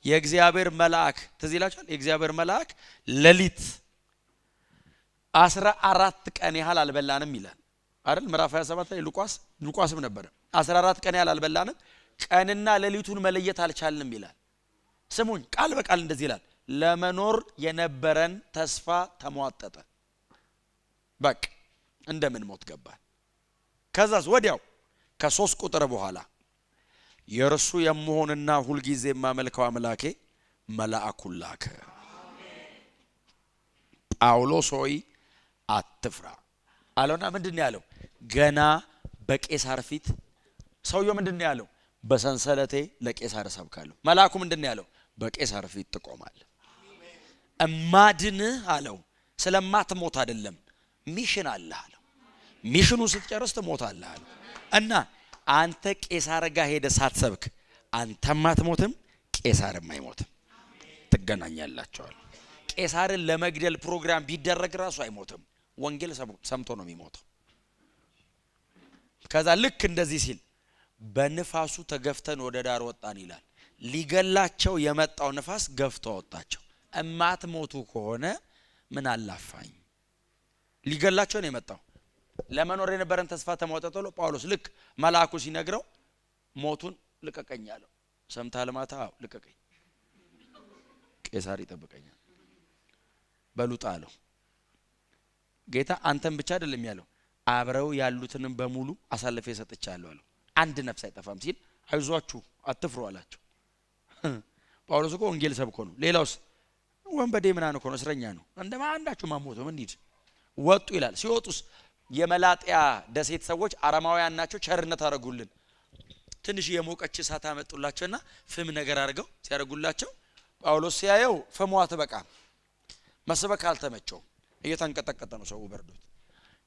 የእግዚአብሔር መልአክ ትዝ ይላችኋል። የእግዚአብሔር መልአክ ሌሊት 14 ቀን ያህል አልበላንም ይላል አይደል? ምዕራፍ 27 ላይ ሉቃስም ነበረ። 14 ቀን ያህል አልበላንም፣ ቀንና ሌሊቱን መለየት አልቻልንም ይላል። ስሙኝ፣ ቃል በቃል እንደዚህ ይላል። ለመኖር የነበረን ተስፋ ተሟጠጠ። በቃ እንደምን ሞት ገባል። ከዛስ ወዲያው ከ3 ቁጥር በኋላ የእርሱ የምሆንና ሁልጊዜ የማመልከው አምላኬ መልአኩን ላከ። ጳውሎስ ሆይ አትፍራ አለውና ምንድን ነው ያለው? ገና በቄሳር ፊት ሰውየው ምንድን ነው ያለው? በሰንሰለቴ ለቄሳር እሰብካለሁ። መልአኩ ምንድን ነው ያለው? በቄሳር ፊት ትቆማለህ። እማድንህ አለው ስለማትሞት አይደለም፣ mission አለህ አለው። mission ኑ ስትጨርስ ትሞታለህ አለው። እና አንተ ቄሳር ጋር ሄደህ ሳትሰብክ አንተም አትሞትም፣ ቄሳርም አይሞትም። ትገናኛላችኋል። ቄሳርን ለመግደል ፕሮግራም ቢደረግ ራሱ አይሞትም። ወንጌል ሰምቶ ነው የሚሞተው። ከዛ ልክ እንደዚህ ሲል በንፋሱ ተገፍተን ወደ ዳር ወጣን ይላል። ሊገላቸው የመጣው ንፋስ ገፍቶ አወጣቸው። እማትሞቱ ከሆነ ምን አላፋኝ? ሊገላቸው ነው የመጣው። ለመኖር የነበረን ተስፋ ተሟጠጠ። ጳውሎስ ልክ መልአኩ ሲነግረው ሞቱን ልቀቀኝ አለው። ሰምተሃል ማታ? አዎ ልቀቀኝ፣ ቄሳር ይጠብቀኛል በሉጣ አለው። ጌታ አንተን ብቻ አይደለም ያለው፣ አብረው ያሉትንም በሙሉ አሳልፌ ሰጥቻለሁ አለው። አንድ ነፍስ አይጠፋም ሲል አይዟችሁ አትፍሩ አላቸው። ጳውሎስ እኮ ወንጌል ሰብኮ ነው። ሌላውስ ወንበዴ ምናምን እኮ ነው፣ እስረኛ ነው። እንደማ አንዳችሁ ማሞተው እንሂድ ወጡ ይላል። ሲወጡስ የመላጥያ ደሴት ሰዎች አረማውያን ናቸው፣ ቸርነት አደረጉልን። ትንሽ የሞቀች እሳት አመጡላቸውና ፍም ነገር አድርገው ሲያደርጉላቸው ጳውሎስ ሲያየው ፍሟ አትበቃም፣ መስበክ አልተመቸውም። እየተንቀጠቀጠ ነው ሰው በርዶት።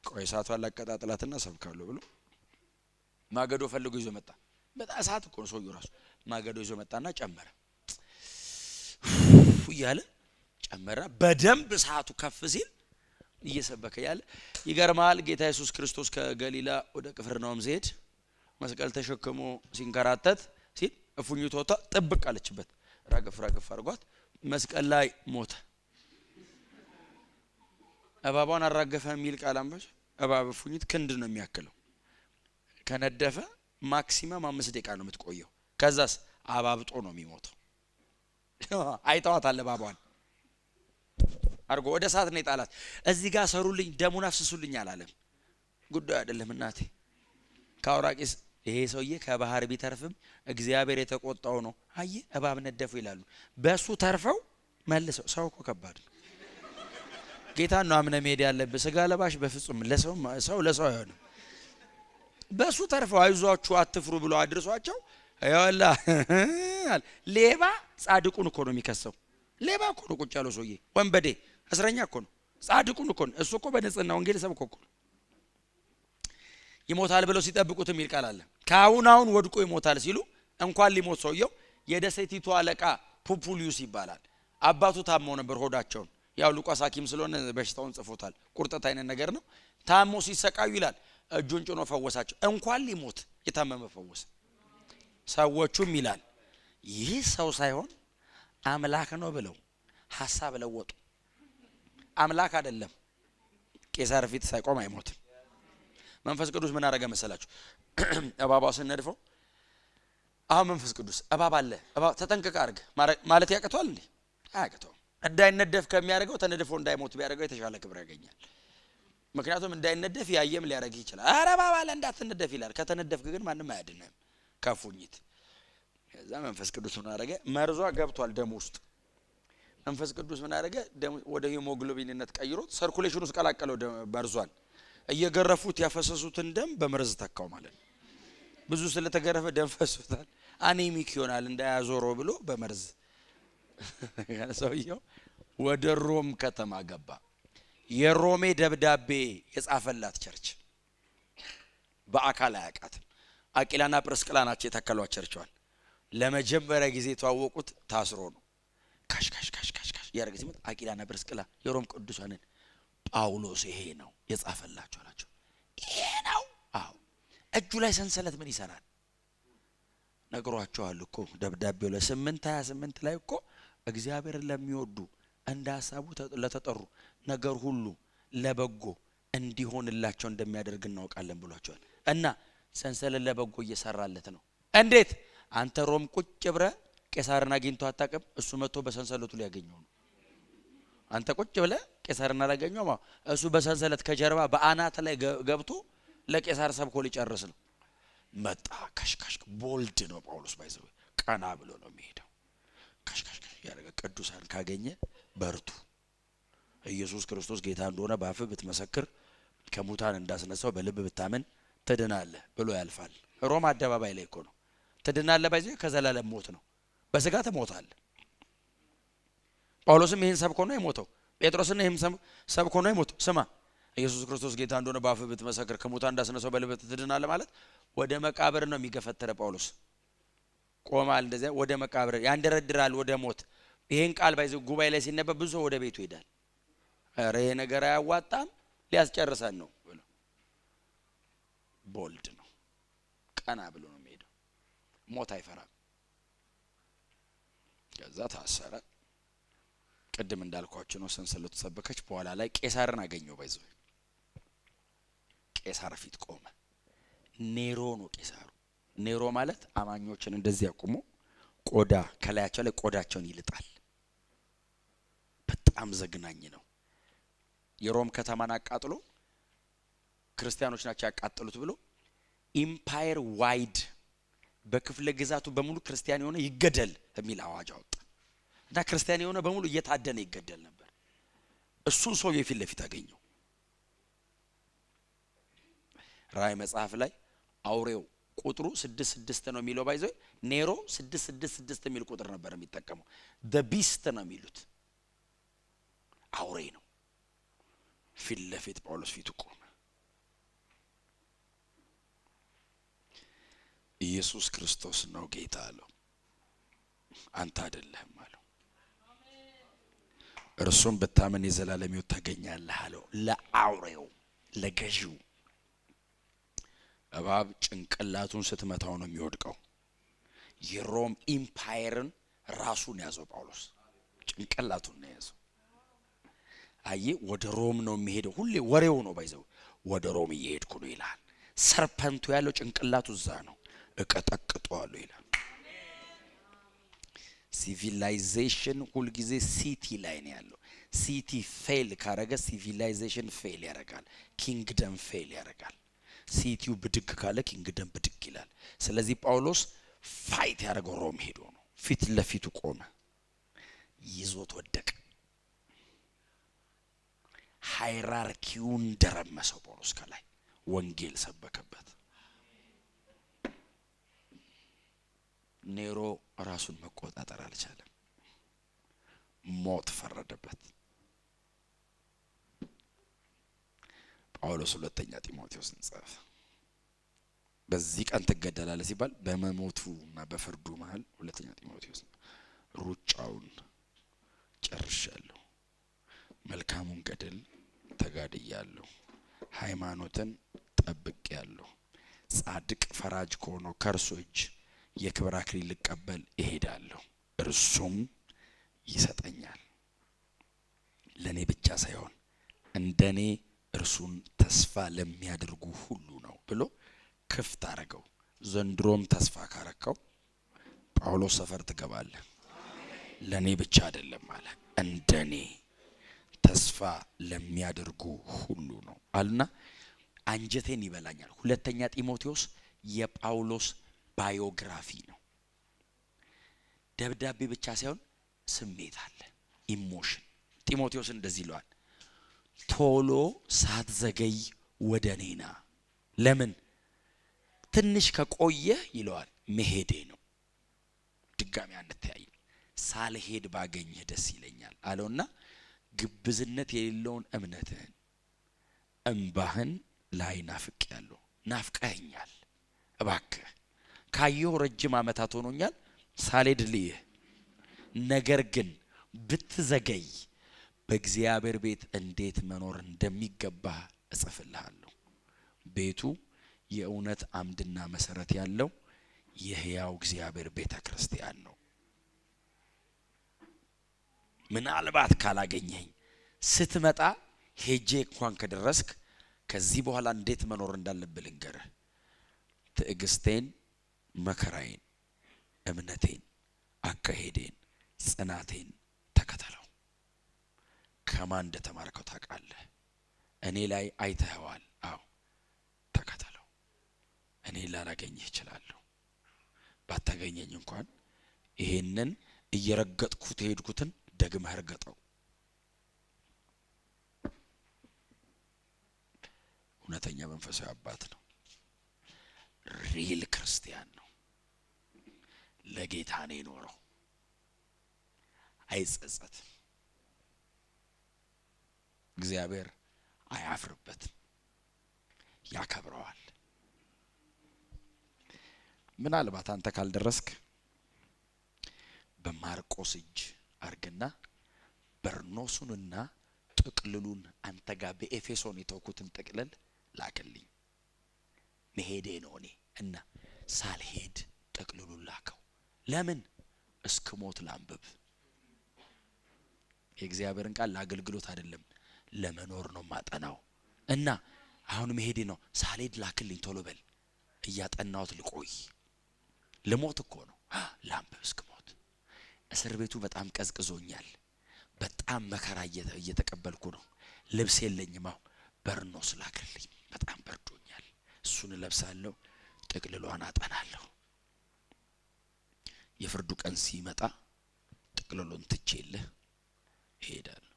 ቆይ እሳቷን ላቀጣጥላትና ሰብካለሁ ብሎ ማገዶ ፈልጎ ይዞ መጣ። በጣም እሳት እኮ ነው ሰውየው ራሱ። ማገዶ ይዞ መጣና ጨመረ እያለ ጨመረ። በደንብ እሳቱ ከፍ ሲል እየሰበከ ያለ ይገርማል። ጌታ ኢየሱስ ክርስቶስ ከገሊላ ወደ ቅፍርናሆም ሲሄድ መስቀል ተሸክሞ ሲንከራተት ሲል እፉኝት ወጥታ ጥብቅ አለችበት። ረግፍ ረግፍ አድርጓት መስቀል ላይ ሞተ። እባቧን አራገፈ የሚል ቃል አንባች። እባብ እፉኝት ክንድ ነው የሚያክለው። ከነደፈ maximum 5 ደቂቃ ነው የምትቆየው። ከዛስ አባብጦ ነው የሚሞተው። አይተዋታል። እባቧን አድርጎ ወደ እሳት ነው የጣላት። እዚህ ጋር ሰሩልኝ፣ ደሙን አፍስሱልኝ አላለም። ጉዳዩ አይደለም እናቴ። ከአውራቂስ ይሄ ሰውዬ ከባህር ቢተርፍም እግዚአብሔር የተቆጣው ነው። አየ እባብ ነደፉ ይላሉ። በሱ ተርፈው መልሰው። ሰው እኮ ከባድ ነው። ጌታን ነው አምነ መሄድ ያለብህ። ስጋ ለባሽ በፍጹም ለሰው ሰው ለሰው አይሆንም። በሱ ተርፈው አይዟችሁ አትፍሩ ብሎ አድርሷቸው። ያላ ሌባ ጻድቁን እኮ ነው የሚከሰው። ሌባ እኮ ነው ቁጭ ያለው ሰውዬ፣ ወንበዴ እስረኛ እኮ ነው። ጻድቁን እኮ ነው። እሱ እኮ በንጽህና ወንጌል ሰብኮ እኮ ነው። ይሞታል ብለው ሲጠብቁት የሚል ቃል አለ። ከአሁን አሁን ወድቆ ይሞታል ሲሉ እንኳን ሊሞት ሰውየው የደሴቲቱ አለቃ ፑፑሊዩስ ይባላል። አባቱ ታሞ ነበር ሆዳቸውን። ያው ሉቃስ ሐኪም ስለሆነ በሽታውን ጽፎታል። ቁርጠት አይነት ነገር ነው። ታሞ ሲሰቃዩ ይላል እጁን ጭኖ ፈወሳቸው። እንኳን ሊሞት የታመመ ፈወሰ። ሰዎቹም ይላል ይህ ሰው ሳይሆን አምላክ ነው ብለው ሀሳብ ለወጡ። አምላክ አይደለም፣ ቄሳር ፊት ሳይቆም አይሞትም። መንፈስ ቅዱስ ምን አደረገ መሰላችሁ? እባቧ ስነድፈው አሁን መንፈስ ቅዱስ እባብ አለ እባብ ተጠንቀቅ አድርግ ማለት ያቅተዋል እንዴ? አያቅተውም። እንዳይነደፍ ከሚያደርገው ተነድፎ እንዳይሞት ቢያደርገው የተሻለ ክብር ያገኛል። ምክንያቱም እንዳይነደፍ ያየም ሊያደርግ ይችላል። ኧረ እባብ አለ እንዳትነደፍ ይላል። ከተነደፍክ ግን ማንም አያድንህም ከፉኝት። ከዛ መንፈስ ቅዱስ ምን አደረገ? መርዟ ገብቷል ደም ውስጥ። መንፈስ ቅዱስ ምን አደረገ? ወደ ሂሞግሎቢንነት ቀይሮት circulation ውስጥ ቀላቀለው መርዟን። እየገረፉት ያፈሰሱትን ደም በመርዝ ተካው ማለት ነው። ብዙ ስለተገረፈ ደም ፈሶታል። Anemic ይሆናል እንዳያዞረው ብሎ በመርዝ ሰውየው ወደ ሮም ከተማ ገባ። የሮሜ ደብዳቤ የጻፈላት church በአካል አያውቃትም። አቂላና ጵርስቅላ ናቸው የተከሏት church ዋን። ለመጀመሪያ ጊዜ የተዋወቁት ታስሮ ነው። ካሽ ካሽ ካሽ ካሽ ካሽ እያደረገ ሲመጣ አቂላና ጵርስቅላ የሮም ቅዱሳንን ጳውሎስ ይሄ ነው የጻፈላቸው አላቸው። ይሄ ነው? አዎ። እጁ ላይ ሰንሰለት ምን ይሰራል? ነግሯቸዋል እኮ ደብዳቤው ላይ 8:28 ላይ እኮ እግዚአብሔርን ለሚወዱ እንደ ሀሳቡ ለተጠሩ ነገር ሁሉ ለበጎ እንዲሆንላቸው እንደሚያደርግ እናውቃለን ብሏቸዋል። እና ሰንሰለት ለበጎ እየሰራለት ነው። እንዴት? አንተ ሮም ቁጭ ብለህ ቄሳርን አግኝቶ አታውቅም። እሱ መጥቶ በሰንሰለቱ ሊያገኘው ነው። አንተ ቁጭ ብለህ ቄሳርን አላገኘውም። እሱ በሰንሰለት ከጀርባ በአናት ላይ ገብቶ ለቄሳር ሰብኮ ሊጨርስ ነው። መጣ። ከሽከሽ bold ነው ጳውሎስ። By the way ቀና ብሎ ነው የሚሄደው። ከሽከሽ ያደረገ ቅዱሳን ካገኘ በርቱ፣ ኢየሱስ ክርስቶስ ጌታ እንደሆነ በአፍህ ብትመሰክር ከሙታን እንዳስነሳው በልብ ብታምን ትድናለህ ብሎ ያልፋል። ሮም አደባባይ ላይ እኮ ነው ትድናለህ። By the way ከዘላለም ሞት ነው። በስጋ ትሞታለህ። ጳውሎስም ይህን ሰብኮ ነው የሞተው። ጴጥሮስም ይህን ሰብኮ ነው የሞተው። ስማ፣ ኢየሱስ ክርስቶስ ጌታ እንደሆነ በአፍህ ብትመሰክር ከሙታን እንዳስነሳው በልብህ ትድናለህ ማለት ወደ መቃብር ነው የሚገፈተረ ጳውሎስ። ቆማል እንደዚያ ወደ መቃብር ያንደረድራል፣ ወደ ሞት። ይሄን ቃል by the way ጉባኤ ላይ ሲነበብ ብዙ ሰው ወደ ቤቱ ይሄዳል። ኧረ ይሄ ነገር አያዋጣም ሊያስጨርሰን ነው ብሎ። Bold ነው፣ ቀና ብሎ ነው የሚሄደው። ሞት አይፈራም። ከዛ ታሰረ። ቅድም እንዳልኳችሁ ነው፣ ሰንሰለቱ ሰበከች። በኋላ ላይ ቄሳርን አገኘው። By the way ቄሳር ፊት ቆመ። ኔሮ ነው ቄሳሩ። ኔሮ ማለት አማኞችን እንደዚህ አቁሞ ቆዳ ከላያቸው ላይ ቆዳቸውን ይልጣል። በጣም ዘግናኝ ነው። የሮም ከተማን አቃጥሎ ክርስቲያኖች ናቸው ያቃጠሉት ብሎ empire wide በክፍለ ግዛቱ በሙሉ ክርስቲያን የሆነ ይገደል የሚል አዋጅ አወጣ እና ክርስቲያን የሆነ በሙሉ እየታደነ ይገደል ነበር። እሱን ሰውዬ ፊት ለፊት አገኘው። ራእይ መጽሐፍ ላይ አውሬው ቁጥሩ 666 ነው የሚለው። By the way፣ ኔሮ 666 የሚል ቁጥር ነበር የሚጠቀመው። The beast ነው የሚሉት፣ አውሬ ነው። ፊት ለፊት ጳውሎስ ፊቱ ቆመ። ኢየሱስ ክርስቶስ ነው ጌታ አለው። አንተ አይደለህም አለው። እርሱም ብታምን የዘላለም ሕይወት ታገኛለህ አለው። ለአውሬው፣ ለገዢው። እባብ ጭንቅላቱን ስትመታው ነው የሚወድቀው። የሮም empire ን ራሱን ያዘው ጳውሎስ፣ ጭንቅላቱን ነው የያዘው። አየ፣ ወደ ሮም ነው የሚሄደው። ሁሌ ወሬው ነው፣ by the way፣ ወደ ሮም እየሄድኩ ነው ይላል። Serpent ኡ ያለው ጭንቅላቱ እዛ ነው። እቀጠቅጠዋለሁ ይላል። Civilization ሁልጊዜ city ላይ ነው ያለው። City fail ካረገ civilization fail ያደርጋል። Kingdom fail ያደርጋል። City ው ብድግ ካለ kingdom ብድግ ይላል። ስለዚህ ጳውሎስ fight ያደረገው ሮም ሄዶ ነው። ፊት ለፊቱ ቆመ፣ ይዞት ወደቀ። Hierarchy ውን ደረመሰው። ጳውሎስ ከላይ ወንጌል ሰበከበት። ኔሮ ራሱን መቆጣጠር አልቻለም። ሞት ፈረደበት። ጳውሎስ ሁለተኛ ጢሞቴዎስን ጻፈ። በዚህ ቀን ትገደላለህ ሲባል በመሞቱ እና በፍርዱ መሀል ሁለተኛ ጢሞቴዎስ ሩጫውን ጨርሻለሁ፣ መልካሙን ገድል ተጋድያለሁ፣ ሃይማኖትን ጠብቄያለሁ፣ ጻድቅ ፈራጅ ከሆነው ከእርሱ እጅ የክብር አክሊል ልቀበል እሄዳለሁ፣ እርሱም ይሰጠኛል። ለእኔ ብቻ ሳይሆን እንደኔ እርሱን ተስፋ ለሚያደርጉ ሁሉ ነው ብሎ ክፍት አረገው። ዘንድሮም ተስፋ ካረከው ጳውሎስ ሰፈር ትገባለህ። ለእኔ ብቻ አይደለም አለ፣ እንደኔ ተስፋ ለሚያደርጉ ሁሉ ነው አልና አንጀቴን ይበላኛል። ሁለተኛ ጢሞቴዎስ የጳውሎስ biography ነው። ደብዳቤ ብቻ ሳይሆን ስሜት አለ፣ emotion። ጢሞቴዎስ እንደዚህ ይለዋል፣ ቶሎ ሳትዘገይ ወደ እኔ ና። ለምን? ትንሽ ከቆየህ ይለዋል፣ መሄዴ ነው፣ ድጋሚ አንተያይም። ሳልሄድ ባገኝህ ደስ ይለኛል አለውና ግብዝነት የሌለውን እምነትህን እምባህን ላይ ናፍቄያለሁ፣ ናፍቀኸኛል። እባክህ ካየሁ ረጅም ዓመታት ሆኖኛል፣ ሳልሄድ ልይህ። ነገር ግን ብትዘገይ በእግዚአብሔር ቤት እንዴት መኖር እንደሚገባ እጽፍልሃለሁ። ቤቱ የእውነት አምድና መሰረት ያለው የሕያው እግዚአብሔር ቤተ ክርስቲያን ነው። ምናልባት ካላገኘኝ ስትመጣ ሄጄ እንኳን ከደረስክ ከዚህ በኋላ እንዴት መኖር እንዳለብህ ልንገርህ። ትዕግስቴን፣ መከራዬን፣ እምነቴን፣ አካሄዴን፣ ጽናቴን ተከተለው። ከማን እንደተማርከው ታውቃለህ። እኔ ላይ አይተኸዋል። አዎ፣ ተከተለው። እኔ ላላገኝህ እችላለሁ። ባታገኘኝ እንኳን ይሄንን እየረገጥኩት የሄድኩትን ደግመህ እርገጠው። እውነተኛ መንፈሳዊ አባት ነው። Real ክርስቲያን ነው። ለጌታ ነው የኖረው። አይጸጸትም። እግዚአብሔር አያፍርበትም፣ ያከብረዋል። ምናልባት አንተ ካልደረስክ በማርቆስ እጅ አርግና በርኖሱንና ጥቅልሉን፣ አንተ ጋር በኤፌሶን የተውኩትን ጥቅልል ላክልኝ። መሄዴ ነው እኔ እና ሳልሄድ ጥቅልሉን ላከው። ለምን? እስክሞት ላንብብ። የእግዚአብሔርን ቃል ለአገልግሎት አይደለም፣ ለመኖር ነው ማጠናው። እና አሁን መሄዴ ነው፣ ሳልሄድ ላክልኝ፣ ቶሎ በል፣ እያጠናሁት ልቆይ። ልሞት እኮ ነው፣ ላንብብ እስክሞት። እስር ቤቱ በጣም ቀዝቅዞኛል። በጣም መከራ እየተቀበልኩ ነው። ልብስ የለኝም። አሁ በርኖስ ላክልኝ፣ በጣም በርዶኛል። እሱን እለብሳለሁ፣ ጥቅልሏን አጠናለሁ። የፍርዱ ቀን ሲመጣ ጥቅልሉን ትቼልህ እሄዳለሁ።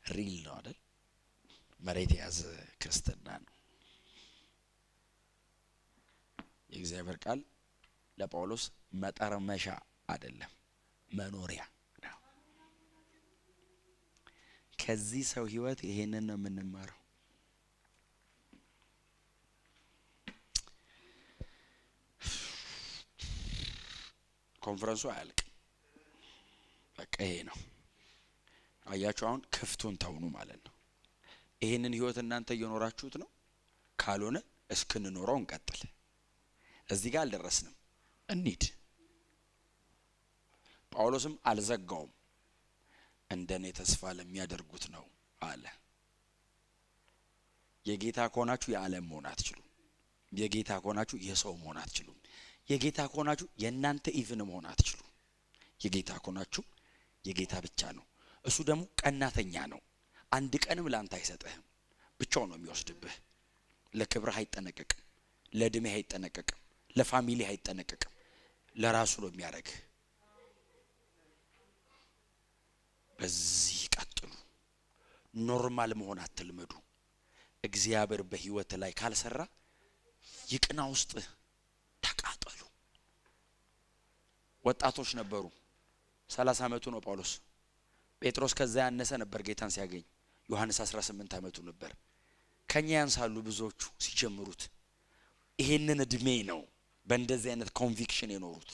Real ነው አይደል? መሬት የያዘ ክርስትና ነው። የእግዚአብሔር ቃል ለጳውሎስ መጠርመሻ አይደለም፣ መኖሪያ ነው። ከዚህ ሰው ህይወት ይሄንን ነው የምንማረው። ኮንፈረንሱ አያልቅም። በቃ ይሄ ነው። አያችሁ፣ አሁን ክፍቱን ተውኑ ማለት ነው። ይሄንን ህይወት እናንተ እየኖራችሁት ነው። ካልሆነ እስክንኖረው እንቀጥል። እዚህ ጋር አልደረስንም፣ እንሂድ። ጳውሎስም አልዘጋውም። እንደኔ ተስፋ ለሚያደርጉት ነው አለ። የጌታ ከሆናችሁ የዓለም መሆን አትችሉም። የጌታ ከሆናችሁ የሰው መሆን አትችሉም። የጌታ ከሆናችሁ የእናንተ even መሆን አትችሉም። የጌታ ከሆናችሁ የጌታ ብቻ ነው። እሱ ደግሞ ቀናተኛ ነው። አንድ ቀንም ላንተ አይሰጥህም። ብቻው ነው የሚወስድብህ። ለክብርህ አይጠነቀቅም፣ ለእድሜህ አይጠነቀቅም፣ ለ family ህ አይጠነቀቅም። ለራሱ ነው የሚያደርግህ። በዚህ ቀጥሉ። Normal መሆን አትልመዱ። እግዚአብሔር በህይወት ላይ ካልሰራ ይቅና ውስጥ ተቃጠሉ። ወጣቶች ነበሩ። 30 ዓመቱ ነው ጳውሎስ። ጴጥሮስ ከዛ ያነሰ ነበር ጌታን ሲያገኝ። ዮሐንስ 18 ዓመቱ ነበር። ከኛ ያንሳሉ ብዙዎቹ ሲጀምሩት። ይሄንን እድሜ ነው በእንደዚህ አይነት conviction የኖሩት።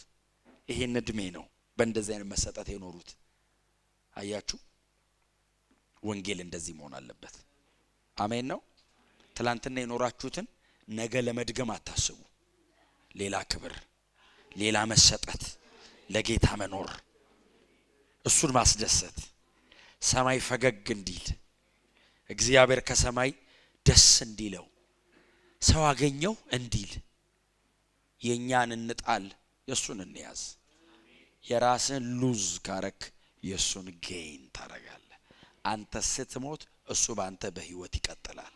ይሄን እድሜ ነው በእንደዚህ አይነት መሰጠት የኖሩት። አያችሁ፣ ወንጌል እንደዚህ መሆን አለበት። አሜን ነው። ትላንትና የኖራችሁትን ነገ ለመድገም አታስቡ። ሌላ ክብር፣ ሌላ መሰጠት፣ ለጌታ መኖር፣ እሱን ማስደሰት፣ ሰማይ ፈገግ እንዲል፣ እግዚአብሔር ከሰማይ ደስ እንዲለው፣ ሰው አገኘው እንዲል፣ የእኛን እንጣል የእሱን እንያዝ። የራስን lose ካረክ የእሱን gain ታረጋለህ። አንተ ስትሞት እሱ በአንተ በህይወት ይቀጥላል።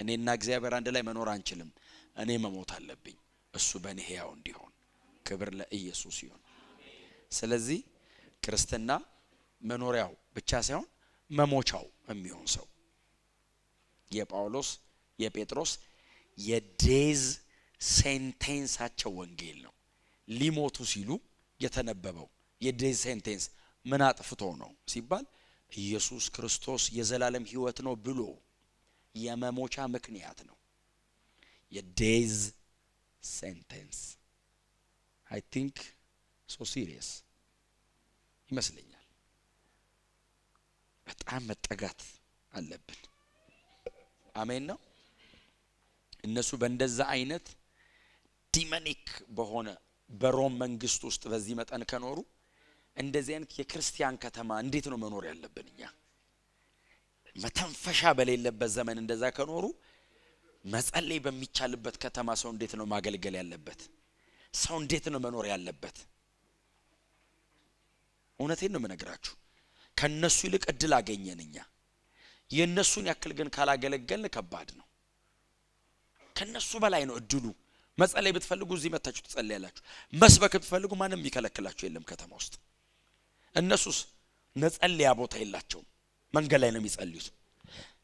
እኔና እግዚአብሔር አንድ ላይ መኖር አንችልም። እኔ መሞት አለብኝ፣ እሱ በእኔ ሕያው እንዲሆን። ክብር ለኢየሱስ ይሁን። ስለዚህ ክርስትና መኖሪያው ብቻ ሳይሆን መሞቻው የሚሆን ሰው የጳውሎስ የጴጥሮስ የ death sentence ኣቸው ወንጌል ነው። ሊሞቱ ሲሉ የተነበበው የ death sentence ምን አጥፍቶ ነው ሲባል ኢየሱስ ክርስቶስ የዘላለም ሕይወት ነው ብሎ የመሞቻ ምክንያት ነው። የ death sentence I think so serious ይመስለኛል። በጣም መጠጋት አለብን። አሜን ነው። እነሱ በእንደዛ አይነት demonic በሆነ በሮም መንግስት ውስጥ በዚህ መጠን ከኖሩ እንደዚህ አይነት የክርስቲያን ከተማ እንዴት ነው መኖር ያለብን እኛ? መተንፈሻ በሌለበት ዘመን እንደዛ ከኖሩ መጸለይ በሚቻልበት ከተማ ሰው እንዴት ነው ማገልገል ያለበት? ሰው እንዴት ነው መኖር ያለበት? እውነቴን ነው የምነግራችሁ። ከነሱ ይልቅ እድል አገኘን እኛ። የእነሱን ያክል ግን ካላገለገልን ከባድ ነው። ከነሱ በላይ ነው እድሉ። መጸለይ ብትፈልጉ እዚህ መታችሁ ትጸልያላችሁ። መስበክ ብትፈልጉ ማንም የሚከለክላችሁ የለም ከተማ ውስጥ። እነሱስ መጸለያ ቦታ የላቸውም። መንገድ ላይ ነው የሚጸልዩት።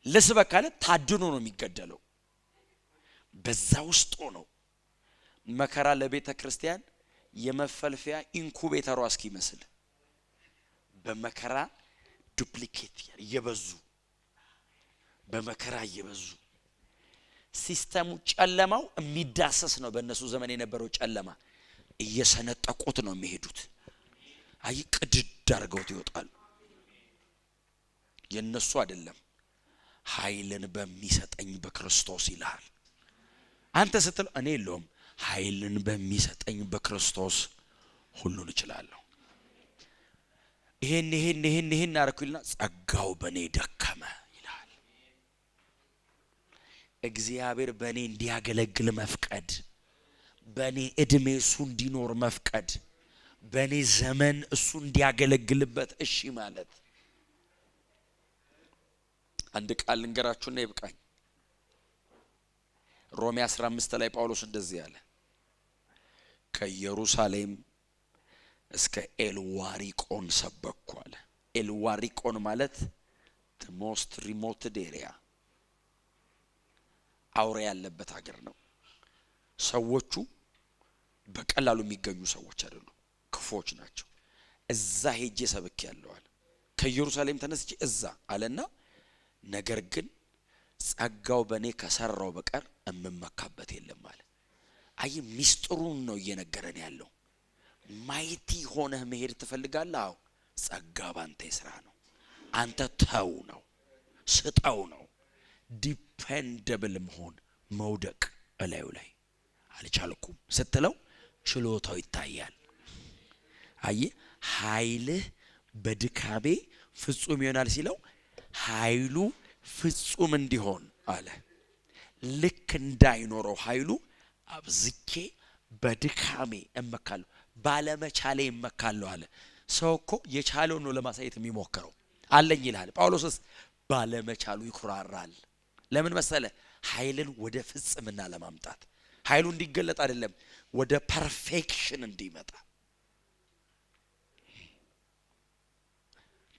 ልስበክ ካለ ታድኖ ነው የሚገደለው። በዛ ውስጥ ሆነው መከራ ለቤተ ክርስቲያን የመፈልፈያ incubator ሯ እስኪመስል በመከራ duplicate እየበዙ፣ በመከራ እየበዙ፣ system ኡ ጨለማው የሚዳሰስ ነው። በእነሱ ዘመን የነበረው ጨለማ እየሰነጠቁት ነው የሚሄዱት። አይ ቅድድ አድርገውት ይወጣሉ። የእነሱ አይደለም። ኃይልን በሚሰጠኝ በክርስቶስ ይልሃል። አንተ ስትል እኔ የለውም። ኃይልን በሚሰጠኝ በክርስቶስ ሁሉን እችላለሁ። ይሄን ይሄን ይሄን ይሄን አደረኩ ይልና ጸጋው በእኔ ደከመ ይላል። እግዚአብሔር በእኔ እንዲያገለግል መፍቀድ፣ በእኔ እድሜ እሱ እንዲኖር መፍቀድ፣ በእኔ ዘመን እሱ እንዲያገለግልበት እሺ ማለት። አንድ ቃል ልንገራችሁና ይብቃኝ። ሮሜ 15 ላይ ጳውሎስ እንደዚህ አለ፣ ከኢየሩሳሌም እስከ ኤልዋሪቆን ሰበኩ አለ። ኤልዋሪቆን ማለት the most remote area። አውሬ ያለበት ሀገር ነው። ሰዎቹ በቀላሉ የሚገኙ ሰዎች አይደሉም፣ ክፉዎች ናቸው። እዛ ሄጄ ሰብኬያለሁ አለ። ከኢየሩሳሌም ተነስቼ እዛ አለና ነገር ግን ጸጋው በእኔ ከሰራው በቀር እምመካበት የለም አለ። አይ ሚስጥሩን ነው እየነገረን ያለው። Mighty ሆነህ መሄድ ትፈልጋለህ? አዎ፣ ጸጋ ባንተ ይስራ ነው። አንተ ተው ነው፣ ስጠው ነው። Dependable መሆን፣ መውደቅ እላዩ ላይ አልቻልኩም ስትለው ችሎታው ይታያል። አየ፣ ኃይልህ በድካሜ ፍጹም ይሆናል ሲለው ኃይሉ ፍጹም እንዲሆን አለ። ልክ እንዳይኖረው ኃይሉ አብዝቼ በድካሜ እመካለሁ፣ ባለመቻሌ እመካለሁ አለ። ሰው እኮ የቻለውን ነው ለማሳየት የሚሞክረው። አለኝ ይልሃል። ጳውሎስስ ባለመቻሉ ይኩራራል። ለምን መሰለ? ኃይልን ወደ ፍጽምና ለማምጣት፣ ኃይሉ እንዲገለጥ አይደለም፣ ወደ perfection እንዲመጣ።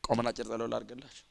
ቆመን አጭር ጸሎት ላድርግላችሁ።